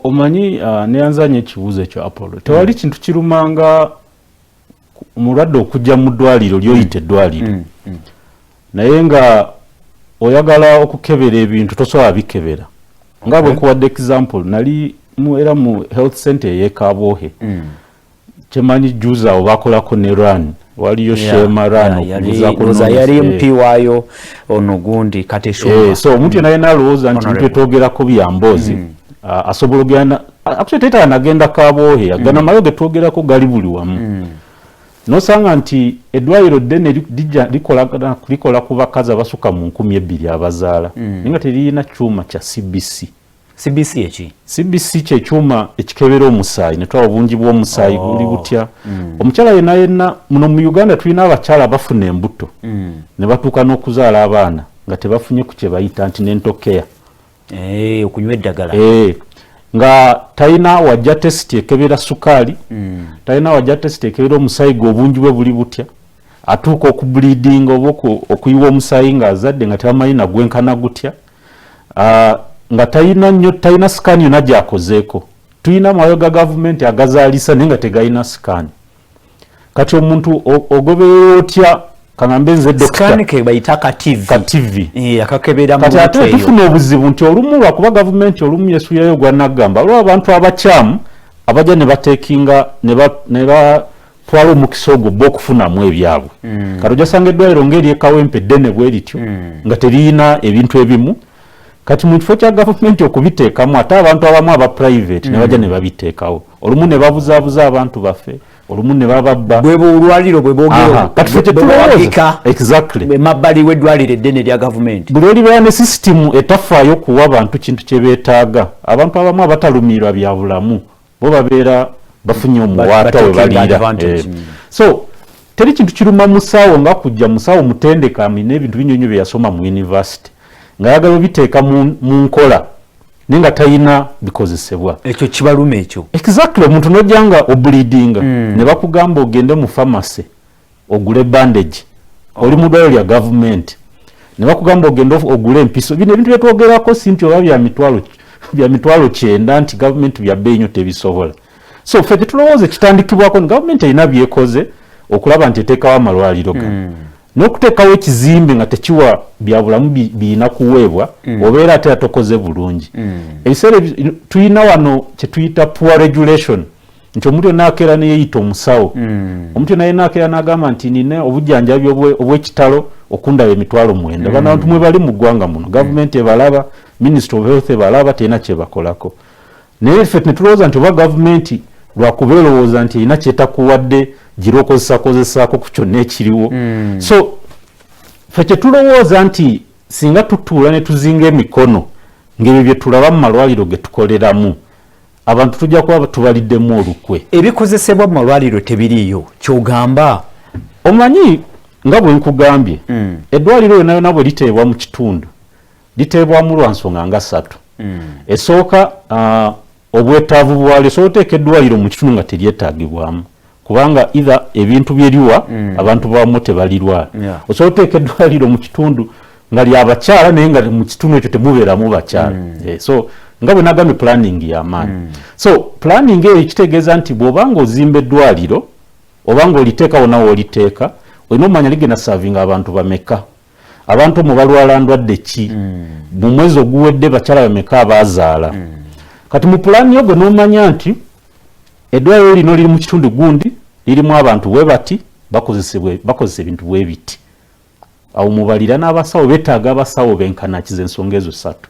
Omanyi, neyanzanya ekibuuzo ekyo, Apollo. Tewali kintu kirumanga omulwadde okujja mu ddwaliro lyoyita eddwaliro, naye nga oyagala okukebera ebintu tosobola bikebera. Nga bwe nkuwadde example, nali era mu health center ey'e Kabwohe, kyemanyi juzi awo bakolako ne run, waliyo Sheema run. Okubuzaako yali MP waayo ono gundi Kateshumba. So omuntu yenna yenna alowooza nti bintu byetwogerako bya mboozi, asobola ogenda, actually tetala nagenda Kabwohe, agana mayo getwogerako gali buli wamu. Nosanga nti eddwaliro ddene likola ku bakazi abasukka mu 2000 abazaala, naye nga teririna kyuma kya CBC. CBC eki? CBC kyekyuma ekikebera omusaayi netwaba obungi bw'omusaayi buli butya. Omukyala yenna yenna muno mu Uganda tulina abakyala abafuna embuto ne batuuka n'okuzaala abaana nga tebafunye ku kye bayita antenatal care. Okunywa eddagala. Nga talina wajja test ekebera sukaali, talina wajja test ekebera omusaayi gwe obungi bwe buli butya, atuuka okubleedinga oba okuyiwa omusaayi ng'azadde nga tebamanyi nagwenkana gutya. Nga talina nnyo, talina scan yonna gy'akozeeko. Tulina amawayo ga gavumenti agazaalisa naye nga tegalina scan. Kati omuntu ogoberera otya? Kaŋambe nze dokita. Scan ke bayita ka TV. Ka TV. Akakebera mu Kati ate eyo. Tufuna obuzibu nti olumu lwakuba gavumenti olumu yesuulirayo gwa naggamba, waliwo abantu abakyamu abajja ne bateekinga ne batwala omukisa ogwo bo okufunamu ebyabwe. Kati ojasanga eddwaliro ng'ery'e Kawempe eddene bwe lityo nga teririna ebintu ebimu. Kati mu kifo kya gavumenti okubiteekamu, ate abantu abamu aba private ne bajja ne babiteekawo, olumu ne babuzaabuza abantu baffe. Olumu ne bababba. Bwe bulwaliro bwe boogera. Kati ffe tetulowooza exactly emabbali w'eddwaliro eddene erya gavumenti. Buli olibeera ne sisitimu etafaayo kuwa bantu kintu kye beetaaga. Abantu abamu abatalumiirwa bya bulamu bo babeera bafunye omuwaatwa we baliira. So teri kintu kiruma musawo nga kujja musawo mutendeka alina ebintu bingi nnyo bye yasoma mu university ng'ayagala obiteeka mu nkola naye nga talina bikozesebwa. Ekyo kibaluma ekyo. Exactly, omuntu n'ojja nga obleedinga ne bakugamba ogende mu pharmacy ogule bandage, oli mu ddwaliro lya gavumenti ne bakugamba ogende ogule empiso. Bino ebintu byetwogerako si nti oba bya 900,000 nti gavumenti bya bbeeyi nnyo tebisobola. So ffe tetulowooza ekitandikibwako ni gavumenti erina byekoze okulaba nti eteekawo amalwaliro gano n'okuteekawo ekizimbe nga tekiwa byabulamu biyina kuweebwa, obeera ate atokoze bulungi. Ebiseera tulina wano kye tuyita poor regulation, nti omuntu yonna akeera neyeyita omusawo, omuntu yonna yenna akeera n'agamba nti nina obujjanjabi obw'ekitalo okundaba 90,000. Bano abantu mwe bali mu ggwanga muno, gavumenti ebalaba, Ministry of Health ebalaba, terina kyebakolako. Naye ffe netulowooza nti oba gavumenti lwakuba erowooza nti erina kyetakuwadde gira okozesakozesaako ku kyonna ekiriwo. So ffe kyetulowooza nti singa tutuula ne tuzinga emikono ng'ebyo bye tulaba mu malwaliro ge tukoleramu, abantu tujja kuba tubaliddemu olukwe. Ebikozesebwa mu malwaliro tebiriiyo kyogamba? Omanyi nga bwe nkugambye, eddwaliro yonna yonna bwe liteebwa mu kitundu liteebwamu lwa nsonga nga ssatu. Esooka, obwetaavu bwalyo. Osobola oteeka eddwaliro mu kitundu nga teryetaagibwamu kubanga either ebintu byeriwa abantu bamu tebalirwala. Osobola oteeka eddwaliro mu kitundu nga lyabakyala naye nga mu kitundu ekyo temubeeramu bakyala. So nga bwe nagambye, planning y'amaanyi. So planning eyo ekitegeeza nti bw'obanga ozimba eddwaliro oba nga oliteeka wonna wooliteeka, olina omanya ligenda servinga abantu bameka, abantu omwo balwala ndwadde ki, mu mwezi oguwedde bakyala bameka abazaala. Kati mu pulaani yo gwe n'omanya nti eddwaliro lino liri mu kitundu gundi, lirimu abantu bwe bati, bakozesa ebintu bwe biti, awo mubalira n'abasawo beetaaga abasawo benkanakiza ensonga ezo ssatu.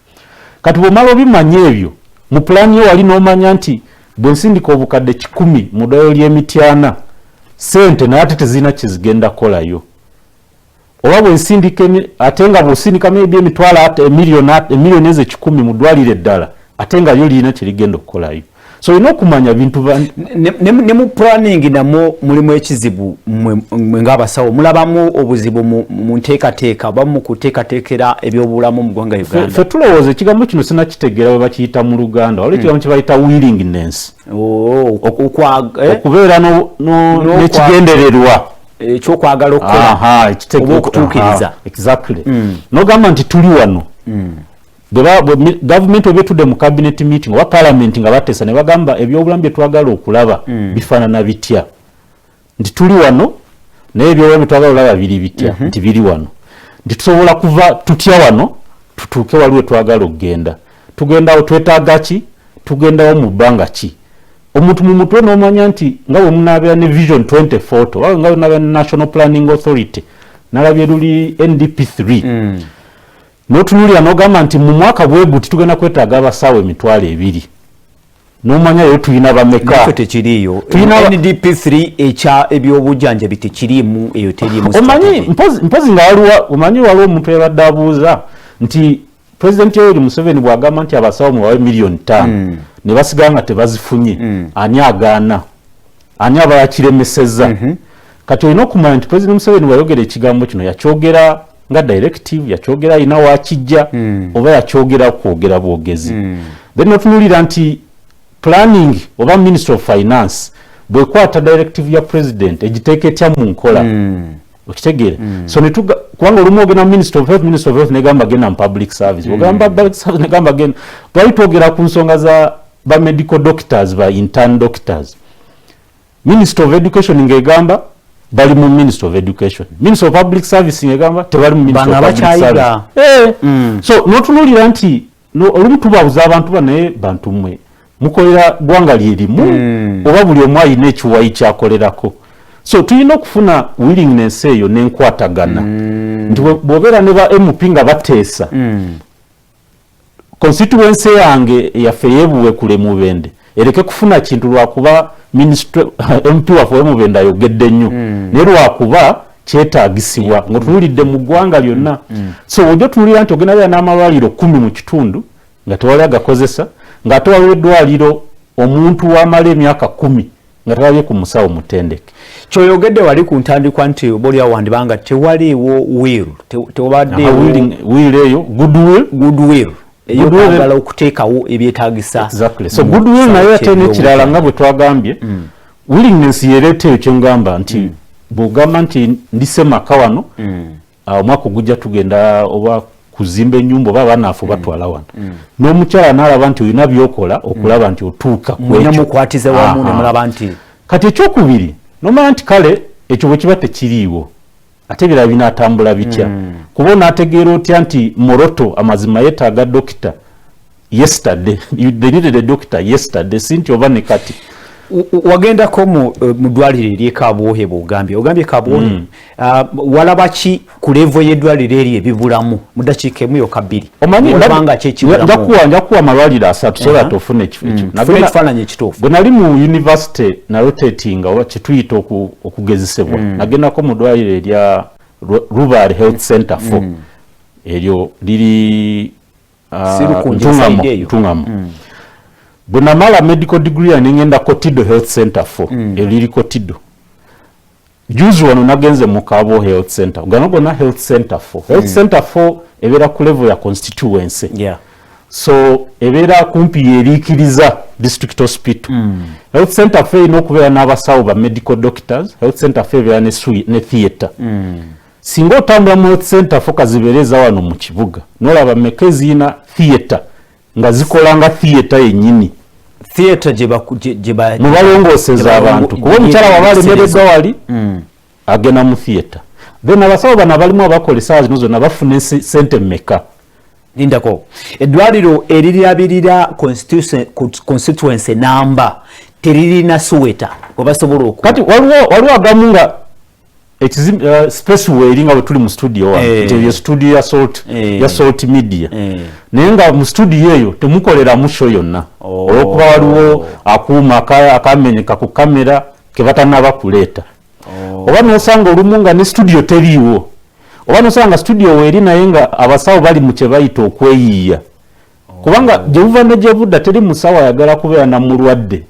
Kati bw'omala obimanya ebyo mu pulaani yo, wali n'omanya nti bwe nsindika 100,000 mu ddwaliro ly'Emityana, sente naye ate tezirina kyezigenda kukolayo, oba bwensindika ate nga bwosindika maybe emitwalo emiliyoni ezo 100 mu ddwaliro eddala, ate nga lyo lirina kyerigenda okukolayo. So olina okumanya bintu Ne mu planning namwo mulimu ekizibu. Mmwe ng'abasawo mulabamu obuzibu mu nteekateeka oba mu kuteekateekera ebyobulamu mu ggwanga Uganda? Ffe tulowooza ekigambo kino sinakitegeera bwe bakiyita mu Luganda. Waliwo ekigambo kye bayita willingness. Oh, okubeera n'ekigendererwa ekyokwagala okukola oba okutuukiriza. Aha, exactly. Nogamba nti tuli wano, gavumenti oba etudde mu cabinet meeting oba parliament nga bateesa ne bagamba ebyobulamu bye twagala okulaba bifaanana bitya, nti tuli wano naye ebyobulamu bye twagala olaba biri bitya, nti biri wano, nti tusobola kuva tutya wano tutuuke waliwo twagala okugenda, tugendawo twetaaga ki, tugendawo mu bbanga ki. Omuntu mu mutwe n'omanya nti nga bwe munaabeera ne Vision 2040 oba nga bwe munaabeera ne National Planning Authority, nalabye luli NDP 3, n'otunuulira n'ogamba nti mu mwaka bwe guti tugenda kwetaaga abasawo 20,000, n'omanya leero tulina bameka. Nakyo tekiriiyo. NDP3 ekya ebyobujjanjabi tekiriimu, eyo teriimu Omanyi strategy. Mpozi nga waliwo, omanyi waliwo omuntu yabadde abuuza nti President Yoweri Museveni bw'agamba nti abasawo mubawe 5,000,000 ne basigala nga tebazifunye, ani agaana, ani aba yakiremesezza? Kati olina okumanya nti President Museveni bw'ayogera ekigambo kino yakyogera nga directive, yakyogera alina wakijja oba yakyogera kwogera bwogezi. Then otunuulira nti planning oba Ministry of Finance bwekwata directive ya president egiteeka etya mu nkola, okitegeera? So netuga kubanga olumu ogenda mu Ministry of Health, Ministry of Health negamba genda mu public service, ogamba public service negamba genda. Twali twogera ku nsonga za ba medical doctors, ba intern doctors, Ministry of Education ng'egamba bali mu Ministry of Education, Ministry of Public Service ng'egamba tebali mu Ministry Bano of Public Service. abakyayiga. So notunuulira nti olumu tubabuza abantu banaye bantu mmwe mukolera ggwanga lyerimu oba buli omu alina ekiwayi kyakolerako. So tulina okufuna willingness eyo n'enkwatagana nti bw'obeera ne ba MP nga bateesa, constituency yange yaffe yebuwe kule Mubende. Ereke kufuna kintu lwakuba MP waffe Mubenda ayogedde nnyo, naye lwakuba kyetaagisibwa ng'otunuulidde mu ggwanga lyonna. So ojja otunuulira nti ogenda beera n'amalwaliro 10 mu kitundu nga tewali agakozesa, ng'ate waliwo eddwaliro omuntu wamala emyaka 10 nga talabye ku musawo mutendeke. Kyoyogedde wali ku ntandikwa nti oba oliawo wandibanga tewaliiwo will, tewabaddeewo will eyo, goodwill. Goodwill eyokwagala okuteekawo ebyetaagisa. Exactly. So goodwill naye ate n'ekirala, nga bwe twagambye, willingness yereeta eyo kyengamba nti bw'ogamba nti ndise maka wano, omwaka ogujja tugenda oba kuzimba ennyumba oba abaana batwala wano, n'omukyala n'alaba nti olina byokola okulaba nti otuuka ku Mwena ekyo. Mukwatize wamu ne mulaba nti Kati ekyokubiri, nomanya nti kale ekyo bwe kiba tekiriiwo, ate ebirala binaatambula bitya? Kuba onaategeera otya nti Moroto amazima yeetaaga dokita yesterday? They needed a doctor yesterday, si nti oba ne kati. Wagendako mu ddwaliro ery'e Kabwohe, bwogambye ogambye Kabwohe. Walaba ki ku level y'eddwaliro eryo ebibulamu, mu dakiika emu yokka bbiri? Omanyi, Olaba ki ekibulamu? Nja kuwa amalwaliro 3 so that ofune ekifo ekyo. Tufune ekifaananyi ekituufu. Bwe nali mu university narotatinga, oba kyetuyita okugezesebwa, nagendako mu ddwaliro erya Rubare Health Center 4. Eryo liri Si Lukunja Ntungamo, side eyo? Ntungamo. Bwe namala medical degree yange ngenda Kotido Health Center 4, eryo liri Kotido. Juzi wano nagenze mu Kabo Health Center. Gano gonna Health Center 4. Health Center 4 ebeera ku level ya constituency, so ebeera kumpi yeriikiriza district hospital. Health center 4 erina okubeera n'abasawo ba medical doctors. Health center 4 ebeera ne theatre. Singa otambula mu health center 4 kazibeere eza wano mu kibuga, nolaba meka eziyina theatre nga zikola nga theatre yennyini. Theatre gye baku- gye- gye ba- Mubalongooseza gye abantu, kuba omukyala waba alemereddwa wali, agenda mu theatre. Then abasawo bano abalimu abakola essaawa zino zonna bafuna sente mmeka? Lindako, eddwaliro erirabirira constituency namba teririna theatre webasobola oku Kati waliwo agamu nga space weeri nga bwe tuli mu studio wano, nti eyo studio ya Salt, ya Salt Media, naye nga mu studio eyo temukoleramu show yonna olwokuba waliwo akuuma akamenyeka ku kamera ke batanaba kuleeta, oba nosanga olumu nga ne studio teriiwo, oba nosanga nga studio weeri naye nga abasawo bali mu kye bayita okweyiiya, kubanga gye buva ne gye budda teri musawo ayagala kubeera na mulwadde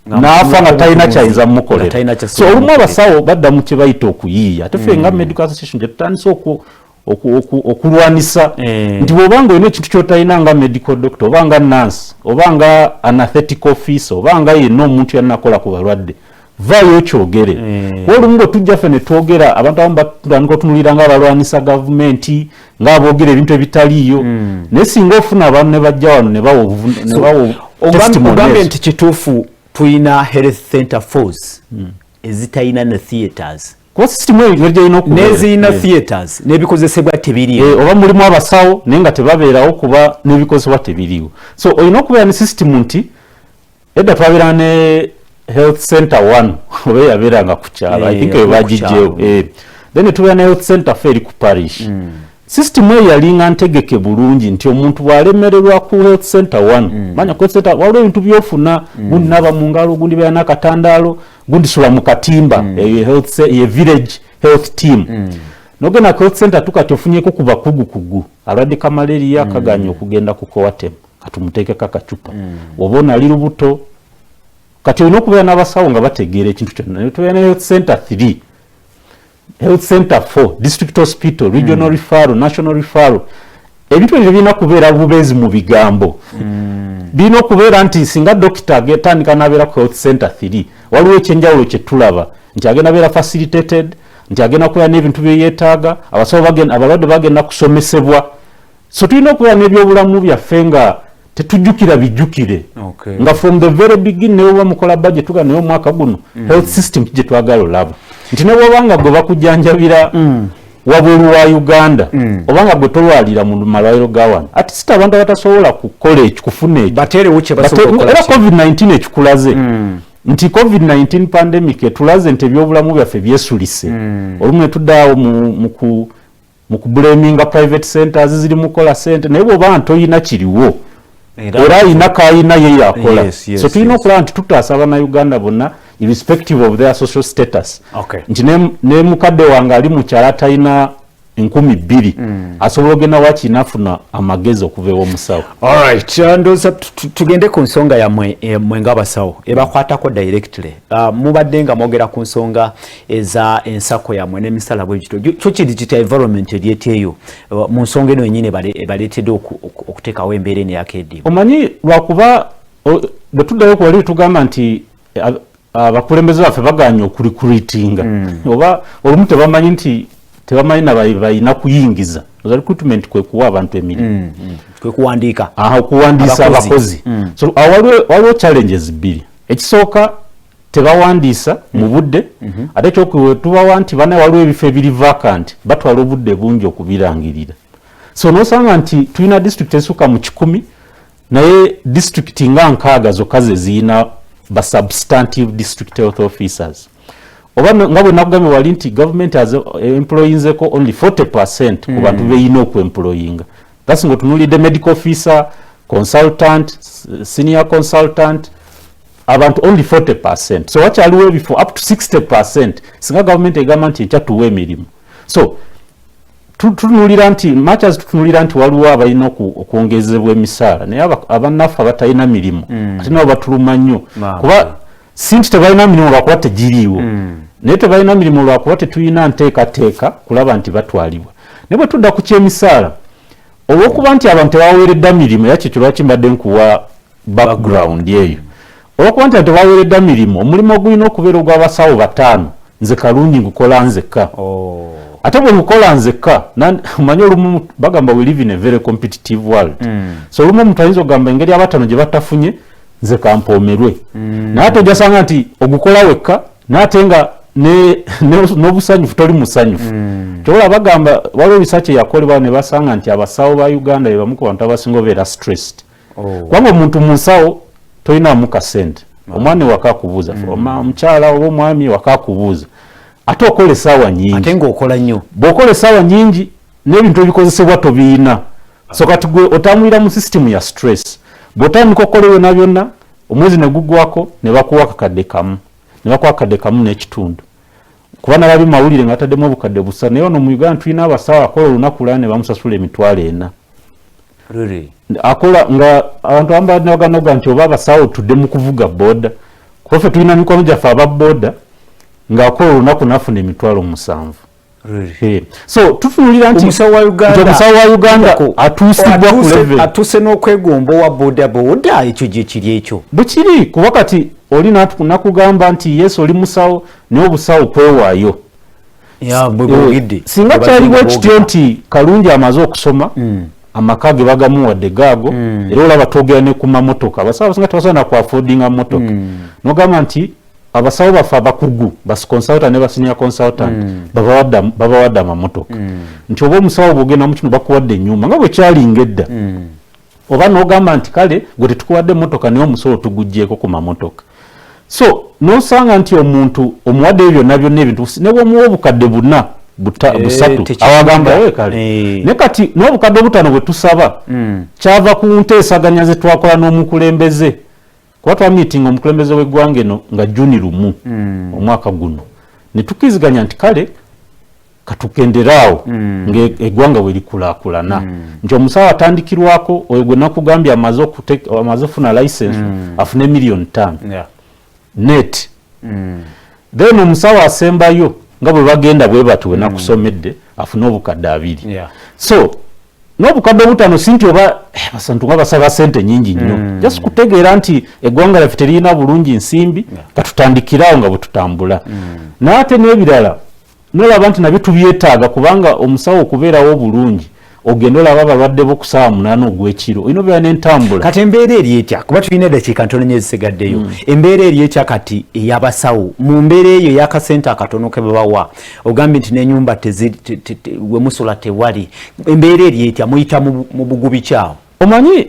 n'afa nga talina kyayinza Nga mukolera. talina So kyasobola olumu mukolera. abasawo badda mu kye bayita okuyiiya. Ate ffe nga medical association gye tutandise okulwanisa nti bw'obanga olina ekintu ky'otalina nga medical doctor oba nga nurse oba nga anesthetic officer oba nga yenna omuntu yannakola ku balwadde, vaayo okyogere. Kuba olumu bwe tujja ffe ne twogera, abantu abamu batandika otunulira nga abalwanisa gavumenti, ng'aboogera ebintu ebitaliiyo. Naye singa ofuna abantu ne bajja wano ne bawa testimony Ogambye ezo. nti kituufu tulina health center fours ezitalina ne theatres? Kuba system eyo engeri gyerina okubeera. N'ezirina theatres n'ebikozesebwa tebiriiwo. Oba mulimu abasawo naye nga tebabeerawo kuba n'ebikozesebwa tebiriiwo. So olina okubeera ne system nti edda twabeera ne health center 1 oba eyabeeranga ku kyalo, I think eyo ku bagigyewo. kyalo. Then netubeera ne health center 4 eri ku parish. System eyo yalinga ntegeke bulungi nti omuntu bw'alemererwa ku health center 1, manya ku health center waliwo ebintu byofuna, gundi naaba mu ngalo, gundi beera n'akatandaalo, gundi sula mu katimba. Eyo ye village health team. Nogenda ku health center tukati ofunyeko ku bakugukugu, alwadde ka malaria kaganye okugenda ku Coartem, katumuteekeko akacupa, oba ono ali lubuto. Kati olina okubeera n'abasawo nga bategeera ekintu kyonna. Ne tubeera ne health center 3, health center 4, district hospital, regional referral, national referral. Ebintu ebyo birina kubeera bubeezi mu bigambo, birina okubeera nti singa dokita atandika n'abeera ku health center 3, waliwo ekyenjawulo kye tulaba nti agenda beera facilitated, nti agenda kubeera n'ebintu bye yeetaaga, abasawo abalwadde bagenda kusomesebwa. So tulina okubeera n'ebyobulamu byaffe nga tetujjukira bijjukire, nga from the very beginning ne bwoba mukola budget tuga naye omwaka guno health system ki gye twagala olaba, nti ne bwoba nga gwe bakujjanjabira wabweru wa Uganda, oba nga gwe tolwalira mu malwaliro ga wano, ati sita abantu abatasobola kukola ekyo, kufuna ekyo, bateerewo kye basobola okukola. Era COVID-19 ekikulaze nti COVID-19 pandemic etulaze nti ebyobulamu byaffe byesulise. Olumu ne tuddaawo mu kublaminga private centers ziri mukola sente, naye bw'oba ntoyina kiriwo Era ayina kayina ye yakola. So tulina okulaba nti tutaasa Abannayuganda bonna irrespective of their social status, nti ne mukadde wange ali mukyala atalina 2000 asobola ogenda waki nafuna amagezi okuva ew'omusawo. Alright, ndowooza tugende ku nsonga yammwe, mwe ng'abasawo ebakwatako directly. Mubadde nga mwogera ku nsonga eza ensako yammwe n'emisala bwe gityo. Kyo kiri kitya? Environment eri etyeyo mu nsonga eno yennyini ebaleetedde okuteekawo embeera eno eyakeediimo? Omanyi, lwakuba bwe tuddayo ku wali tugamba nti abakulembeze baffe baganye okurecruitinga, oba olumu tebamanyi nti tebamanyi na balina kuyingiza. Recruitment kwe kuwa abantu emirimu. Kwe kuwandiika. Aha, okuwandiisa abakozi. So waliwo challenges bbiri. Ekisooka, tebawandiisa mu budde. Ate ekyokubiri, tubawa nti bana waliwo ebifo ebiri vacant, batwala obudde bungi okubirangirira. So nosanga nti tulina district esukka mu 100, naye district nga 60 zokka ze ziyina ba substantive district health officers. Oba nga bwe nakugambye wali nti government has employinzeko only 40% ku bantu beyina okuemployinga. That's nga otunuulidde medical officer, consultant, senior consultant, abantu only 40%. So wakyaliwo ebifo up to 60% singa government egamba nti enkya tuwa emirimu. So tutunuulira nti much as tutunuulira nti waliwo abalina okwongezebwa emisaala, naye abannaffe abatalina mirimu ate nabo batuluma nnyo, kuba si nti tebalina mirimu lwakuba tegiriiwo, naye tebalina mirimu lwakuba tetulina nteekateeka kulaba nti batwalibwa. Naye bwe tudda ku kyemisaala, olwokuba nti abantu tebaweeredda mirimu, era kyekyo lwaki mbadde nkuwa background eyo, olwokuba nti abantu tebaweeredda mirimu, omulimu ogulina okubeera ogw'abasawo bataano, nze Kalungi ngukola nzekka. Ate bwe ngukola nzekka, omanyi olumu bagamba we live in a very competitive world. So olumu omuntu ayinza okugamba engeri abataano gye batafunye, nze kampoomerwe. Naye ate ojasanga nti ogukola wekka, naye ate nga n'obusanyufu toli musanyufu. Kyobola bagamba waliwo research eyakolebwa ne basanga nti abasawo ba Uganda be bamu ku bantu abasinga obeera stressed. Kubanga omuntu mu nsawo tolinamu kasente, omwana ewaka akubuuza, omukyala oba omwami ewaka akubuuza, ate okola essaawa nyingi. Ate ng'okola nnyo. Bw'okola essaawa nyingi n'ebintu ebikozesebwa tobiina. So kati gwe otambulira mu system ya stress. Bw'otandika okukola byonna byonna, omwezi ne gugwako ne bakuwa akakadde kamu, ne bakuwa akakadde kamu n'ekitundu, kuba nalabye mawulire nga bataddemu obukadde busa. Naye wano mu Uganda tulina abasawo akola olunaku lulala ne bamusasula 40,000. Really? Akola nga abantu abamu bagamba nti oba abasawo tudde mu kuvuga boda, kuba ffe tulina mikono gyaffe aba boda ng'akola olunaku nafuna 70,000. Really? So tutunulira nti omusawo wa Uganda, nti omusawo wa Uganda atuusibwa ku level atuuse n'okwegomba owa boda boda. Ekyo gye kiri ekyo. Bwe kiri, kuba kati oli nakugamba nti yes, oli musawo, naye obusawo kwewaayo. Ya, bwe bwogedde. Singa Bwe kyaliwo bagenda kityo boogera. nti Kalungi amaze okusoma, amaka ge bagamuwadde gaago. Era olaba twogera ne ku mamotoka, abasawo abasinga tebasobola nakuaffordinga motoka. Nogamba nti abasawo baffe abakugu, ba consultant ne ba senior consultant, babawadde amamotoka, nti oba omusawo bwogenda mu kino bakuwadde ennyumba nga bwe kyalinga edda. Oba n'ogamba nti kale gwe tetukuwadde emmotoka, naye omusolo tuguggyeko ku mamotoka. So nosanga nti omuntu omuwadde ebyo byonna byonna ebintu, ne bwomuwa obukadde buna busatu, Tekigenda. Awagamba we kale. Naye kati n'obukadde obutaano bwe tusaba, kyava ku nteesaganya ze twakola n'omukulembeze, kuba twamiitinga omukulembeze w'eggwanga eno nga Juni 1 omwaka guno, ne tukkiriziganya nti kale katugenderaawo ng'eggwanga bwe likulaakulana, nti omusawo atandikirwako oyo gwe nakugambye amaze okufuna license afune 5 million net. Then omusawo asembayo nga bwe bagenda bwe batyo bwe nakusomedde afune obukadde 20. So n'obukadde obutaano si nti oba basantu nga basaba sente nyingi nnyo, just kutegeera nti eggwanga lyaffe teririna bulungi nsimbi, katutandikirawo nga bwe tutambula. Naye ate n'ebirala nolaba nti nabyo tubyetaaga, kubanga omusawo okubeerawo obulungi, ogenda olaba abalwadde bo ku saawa 8 ogw'ekiro, olina obeera n'entambula. Kati embeera eri etya? Kuba tulina eddakiika ntono nnyo ezisigaddeyo. Embeera eri etya kati ey'abasawo mu mbeera eyo ey'akasente akatono ke babawa? Ogambye nti n'ennyumba we musula tewali. Embeera eri etya? Muyita mu bugubi kyawo? Omanyi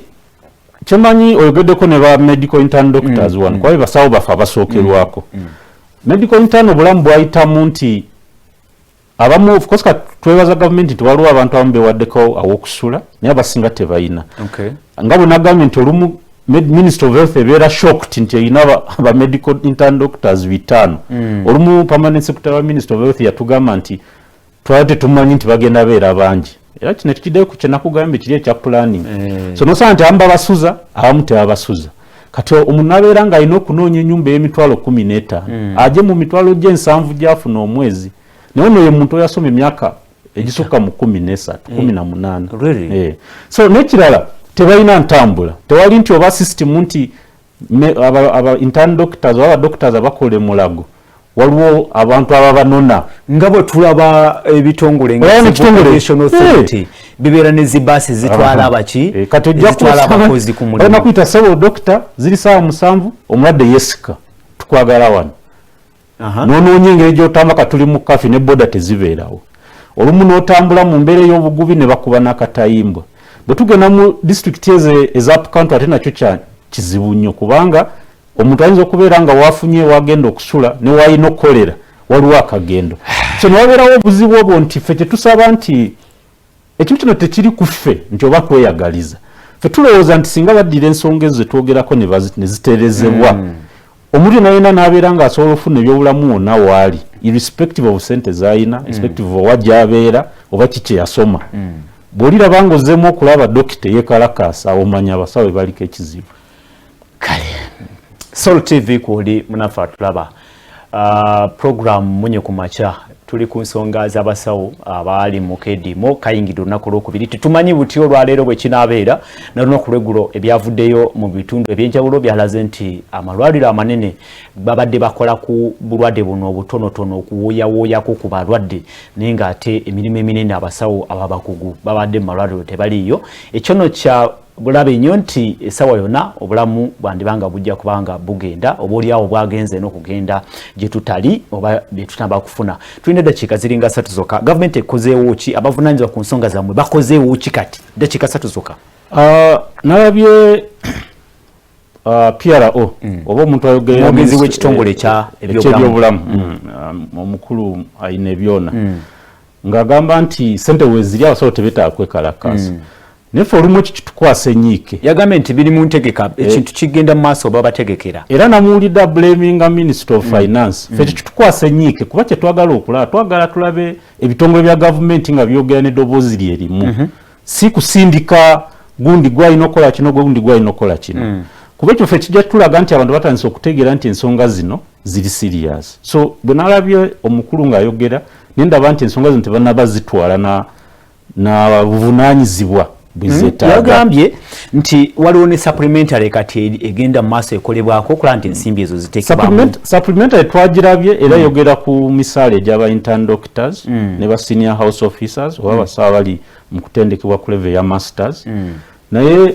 kyemanyi, oyogeddeko ne ba medical intern doctors wano, kuba be basawo baffe abasookerwako. Medical intern obulamu bwayitamu nti abamu, of course kati twebaza gavumenti nti waliwo abantu abamu bewaddeko awokusula, naye abasinga tebalina. Nga bwe nagambye nti olumu Ministry of Health ebeera shocked nti erina aba medical intern doctors 5. Olumu permanent secretary wa Ministry of Health yatugamba nti twali tetumanyi nti bagenda beera bangi. Era kino kiddeyo ku kye nakugambye kiri ekya planning. So nosanga nti abamu babasuza, abamu tebabasuza. Kati omuntu n'abeera ng'alina okunoonya ennyumba ey'emitwalo 15, ajje mu mitwalo gy'ensanvu gy'afuna omwezi. Naye ono ye muntu oyasoma emyaka egisukka mu 13, 18. Really? So n'ekirala tebalina ntambula. Tewali nti oba system nti aba intern doctors oba doctors abakola emulago, waliwo abantu ababanona. Nga bwe tulaba ebitongole nga Education Authority bibeera ne zibaasi zitwala abaki, kati ojja zitwala abakozi ku mulimu. Balina kuyita ssebo dokita, ziri ssaawa 7, omulwadde yeesika, tukwagala wano. N'onoonya engeri gy'otambula, kati tuli mu kafi ne boda tezibeerawo. Olumu n'otambula mu mbeera ey'obugubi ne bakuba n'akatayimbwa. Bwe tugenda mu disitulikiti ezo eza country ate nakyo kya kizibu nnyo, kubanga omuntu ayinza okubeera nga wafunye wagenda okusula ne waalina okukolera waliwo akagendo. So ne wabeerawo obuzibu obwo nti ffe kyetusaba nti ekintu kino tekiri ku ffe nti oba kweyagaliza. Ffe tulowooza nti singa baddira ensonga ezo zetwogerako ne zitereezebwa, omuntu yenna yenna n'abeera ng'asobola okufuna ebyobulamu wonna waali, irrespective of sente z'alina, irrespective of wa gy'abeera oba ki kye yasoma. Bw'oliraba ng'ozzeemu okulaba dokita eyeekalakaasa, omanya abasawo be baliko ekizibu. Kale Sol TV kwoli munaffe atulaba, program Munye ku Makya, tuli ku nsonga z'abasawo abaali mu keediimo kayingidde olunaku olwokubiri. Tetumanyi buti olwaleero bwe kinaabeera. N'olunaku lweggulo ebyavuddeyo mu bitundu ebyenjawulo byalaze nti amalwaliro amanene babadde bakola ku bulwadde buno obutonotono okuwooyawooyako ku balwadde, naye ng'ate emirimu eminene abasawo ababakugu babadde mu malwaliro tebaliiyo. Ekyo nno kya bulabe nnyo nti essaawa yonna obulamu bwandibanga bujja kubanga bugenda, oba oliawo bwagenze n'okugenda gye tutali oba bye tutamba kufuna. Tulina eddakiika ziringa 3 zokka. Gavumenti ekozeewo ki? Abavunaanyizibwa ku nsonga zammwe bakozeewo ki kati? Ddakiika 3 zokka. Nalabye PRO oba omuntu ayogerera omwogezi w'ekitongole ekya eky'ebyobulamu, omukulu ayina ebyona, ng'agamba nti sente weeziri abasawo tebeetaaga kwekalakaasa. Naye ffe olumu ekyo kitukwasa enyiike. Yagambye nti biri mu ntegeka, ekintu kigenda mu maaso oba bategekera. Era namuwulidde ablaminga Minister of Finance. Ffe ekyo kitukwasa enyiike, kuba kye twagala okulaba, twagala tulabe ebitongole bya gavumenti nga byogera n'eddoboozi lye limu, si kusindika gundi gwalina okukola kino, gundi gwalina okukola kino, kuba ekyo ffe kijja tulaga nti abantu batandise okutegeera nti ensonga zino ziri serious. So bwe nalabye omukulu ng'ayogera ne ndaba nti ensonga zino tebannaba zitwala na buvunaanyizibwa bwezeetaaga. Yagambye nti waliwo ne supplementary kati egenda mu maaso ekolebwako okulaba nti ensimbi ezo ziteekebwamu. Supplementary twagirabye era yogera ku misaala egy'aba intern doctors ne ba senior house officers oba abasawo abali mu kutendekebwa ku level ya masters. Naye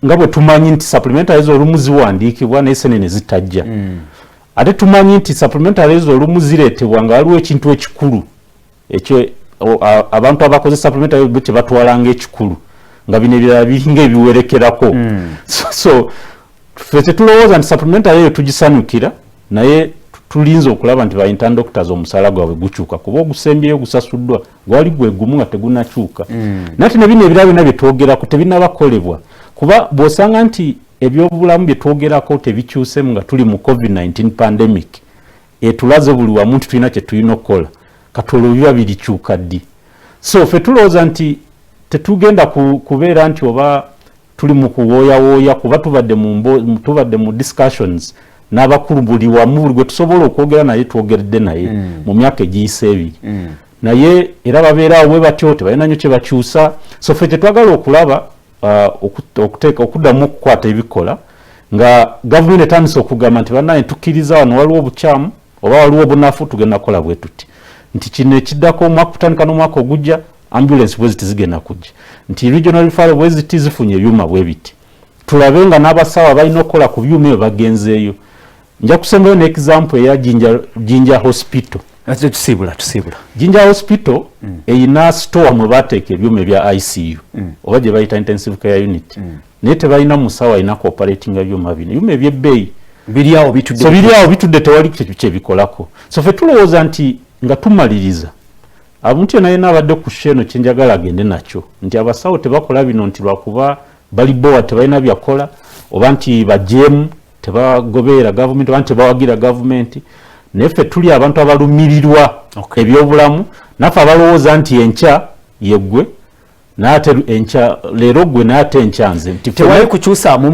nga bwe tumanyi nti supplementary ezo olumu ziwandiikibwa naye sente ne zitajja. Ate tumanyi nti supplementary ezo olumu zireetebwa nga waliwo ekintu ekikulu ekyo abantu abakoze supplementary bo kye batwala ng'ekikulu, nga bino ebirala biringa ebiwerekerako. So ffe tetulowooza nti supplementary eyo tugisanyukira, naye tulinze okulaba nti ba intern doctors omusaala gwabwe gukyuka, kuba ogusembyeyo gusasuddwa gwali gwe gumu nga tegunakyuka. Naye ate ne bino ebirala byonna bye twogerako tebinnabakolebwa, kuba bw'osanga nti ebyobulamu bye twogerako tebikyusemu nga tuli mu COVID-19 pandemic etulaze buli wamu nti tulina kye tulina okukola, kati olwo biba birikyuka ddi? So ffe tulowooza nti tetugenda kubeera nti oba tuli mu kuwooyawooya, kuba tubadde mu discussions n'abakulu buli wamu, buli gwe tusobola okwogera naye twogeredde naye mu myaka egiyise 2. Naye era babeeraawo bwe batyo, tebalina nnyo kye bakyusa. So ffe tetwagala okulaba okuddamu okukwata ebikola nga gavumenti etandise okugamba nti bannaye tukkiriza wano waliwo obukyamu oba waliwo obunafu, tugenda kukola bwe tuti, nti kino ekiddako omwaka kutandika n'omwaka ogujja ambulance bwe ziti zigenda kujja, nti regional referral bwe ziti zifunye ebyuma bwe biti, tulabe nga n'abasawo abalina okukola ku byuma ebyo bagenzeeyo. Nja kusembayo ne example eya Jinja Hospital. Ate tusiibula, tusiibula. Jinja Hospital eyina store mwe bateeka ebyuma ebya ICU oba gye bayita intensive care unit, naye tebalina musawo alina cooperatinga byuma bino, ebyuma ebyebbeeyi. Biri awo bitudde. So biri awo bitudde, tewali kyebikolako. So ffe tulowooza nti nga tumaliriza, omuntu yenna yenna abadde ku show eno, kyenjagala agende nakyo nti abasawo tebakola bino nti lwakuba Bali bowa, tebalina byakola, oba nti bajeemu, tebagoberera gavumenti, oba nti tebawagira gavumenti. Naye ffe tuli abantu abalumirirwa ebyobulamu, naffe abalowooza nti enkya yeggwe, naate enkya, leero gwe, naate enkya nze, nti Tewali kukyusaamu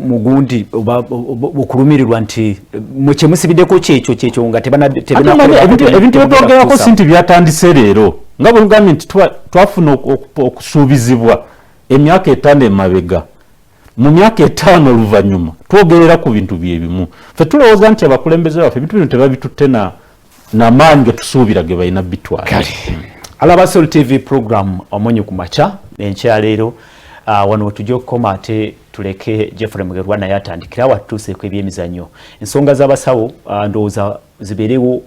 mugundi oba okulumirirwa nti mwe kyemusibiddeko kyekyo kyekyo nga Ate omanyi, ebintu byetwogerako si nti byatandise leero. Nga bwe ngambye nti twafuna okusuubizibwa emyaka 5 emabega, mu myaka 5 oluvannyuma twogerera ku bintu byebimu. Ffe tulowooza nti abakulembeze baffe ebintu bino tebabitutte namaanyi ge tusuubira ge balina bitwala. Kale alaba Sol TV program Omunyu ku Makya enkya leero, wano wetujja okukoma, ate tuleke Jeffrey Mugerwa naye atandikira watutuuseeko ebyemizannyo. Ensonga z'abasawo, ndowooza zibeerewo,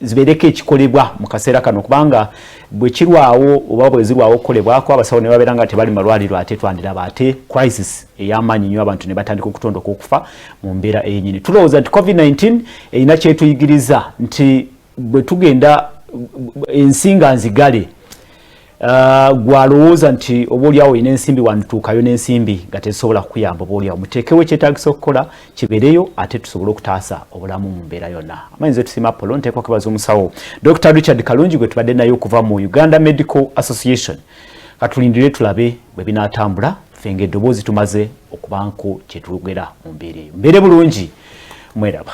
zibeereko ekikolebwa mu kaseera kano, kubanga bwe kirwawo oba bwe zirwawo okukolebwako, abasawo ne babeera nga tebali malwaliro, ate twandiraba ate crisis ey'amaanyi nnyo, abantu ne batandika okutondoka okufa mu mbeera eyenyini. Tulowooza nti COVID-19 erina kyetuyigiriza nti bwe tugenda ensi nga nzigale, gwalowooza nti oba oliawo olina ensimbi, wantuukayo n'ensimbi nga tezisobola kukuyamba, oba oliawo muteekewo ekyetaagisa okukola kibeereyo, ate tusobole okutaasa obulamu mu mbeera yonna. Amanyi tusiima Apollo. Nteekwa kwebaza omusawo Dr Richard Kalungi gwe tubadde naye okuva mu Uganda Medical Association. Katulindire tulabe bwe binaatambula. Ffe ng'eddoboozi tumaze okubanko kyetwogera mu mbeera eyo. Mbeere bulungi, mweraba.